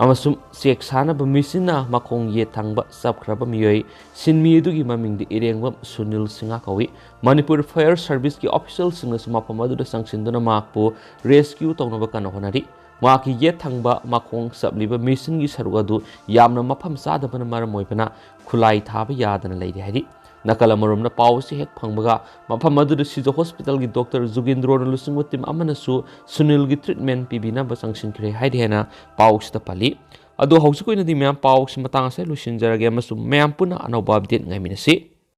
ꯑꯃꯁꯨꯡ ꯆꯦꯛ ꯁꯥꯅꯕ ꯃꯦꯆꯤꯟꯅ ꯃꯈꯣꯡ ꯌꯦꯠ ꯊꯪꯕ ꯆꯞꯈ꯭ꯔꯕ ꯃꯤꯑꯣꯏ ꯁꯤꯟꯃꯤ ꯑꯗꯨꯒꯤ ꯃꯃꯤꯡꯗꯤ ꯏꯔꯦꯡꯕꯝ ꯁꯨꯅꯤꯜ ꯁꯤꯡꯍ ꯀꯧꯏ꯫ ꯃꯅꯤꯄꯨꯔ ꯐꯥꯌꯔ ꯁꯔꯚꯤꯁꯀꯤ ꯑꯣꯐꯤꯁꯤꯌꯦꯜꯁꯤꯡꯅꯁꯨ ꯃꯐꯝ ꯑꯗꯨꯗ ꯆꯪꯁꯤꯟꯗꯨꯅ ꯃꯍꯥꯛꯄꯨ ꯔꯦꯁꯀ꯭ꯌꯨ ꯇꯧꯅꯕ ꯀꯟꯅ ꯍꯣꯠꯅꯔꯤ꯫ ꯃꯍꯥꯛꯀꯤ ꯌꯦꯠ ꯊꯪꯕ ꯃꯈꯣꯡ ꯆꯞꯂꯤꯕ ꯃꯦꯆꯤꯟꯒꯤ ꯁꯔꯨꯛ ꯑꯗꯨ ꯌꯥꯝꯅ ꯃꯐꯝ ꯆꯥꯗꯕꯅ ꯃꯔꯝ ꯑꯣꯏꯕꯅ ꯈꯨꯠꯂꯥꯏ ꯊꯥꯕ ꯌꯥꯗꯅ ꯂꯩꯔꯤ ꯍꯥꯏꯔꯤ꯫ ꯅꯥꯀꯜ ꯑꯃꯔꯣꯝꯗ ꯄꯥꯎ ꯑꯁꯤ ꯍꯦꯛ ꯐꯪꯕꯒ ꯃꯐꯝ ꯑꯗꯨꯗ ꯁꯤꯖ ꯍꯣꯁꯄꯤꯇꯥꯜꯒꯤ ꯗꯣꯛꯇꯔ ꯖꯨꯒꯦꯟꯗ꯭ꯔꯣꯅ ꯂꯨꯆꯤꯡꯕ ꯇꯤꯝ ꯑꯃꯅꯁꯨ ꯁꯨꯅꯤꯜꯒꯤ ꯇ꯭ꯔꯤꯠꯃꯦꯟ ꯄꯤꯕꯤꯅꯕ ꯆꯪꯁꯤꯟꯈ꯭ꯔꯦ ꯍꯥꯏꯔꯤ ꯍꯥꯏꯅ ꯄꯥꯎ ꯑꯁꯤꯗ ꯄꯜꯂꯤ꯫ ꯑꯗꯣ ꯍꯧꯖꯤꯛ ꯑꯣꯏꯅꯗꯤ ꯃꯌꯥꯝ ꯄꯥꯎ ꯑꯁꯤ ꯃꯇꯥꯡ ꯑꯁꯤꯗ ꯂꯣꯏꯁꯤꯟꯖꯔꯒꯦ ꯑꯃꯁꯨꯡ ꯃꯌꯥꯝ ꯄꯨꯟꯅ ꯑꯅꯧꯕ ꯑꯞꯗꯦꯠ ꯉꯥꯏꯃꯤꯟꯅꯁꯤ꯫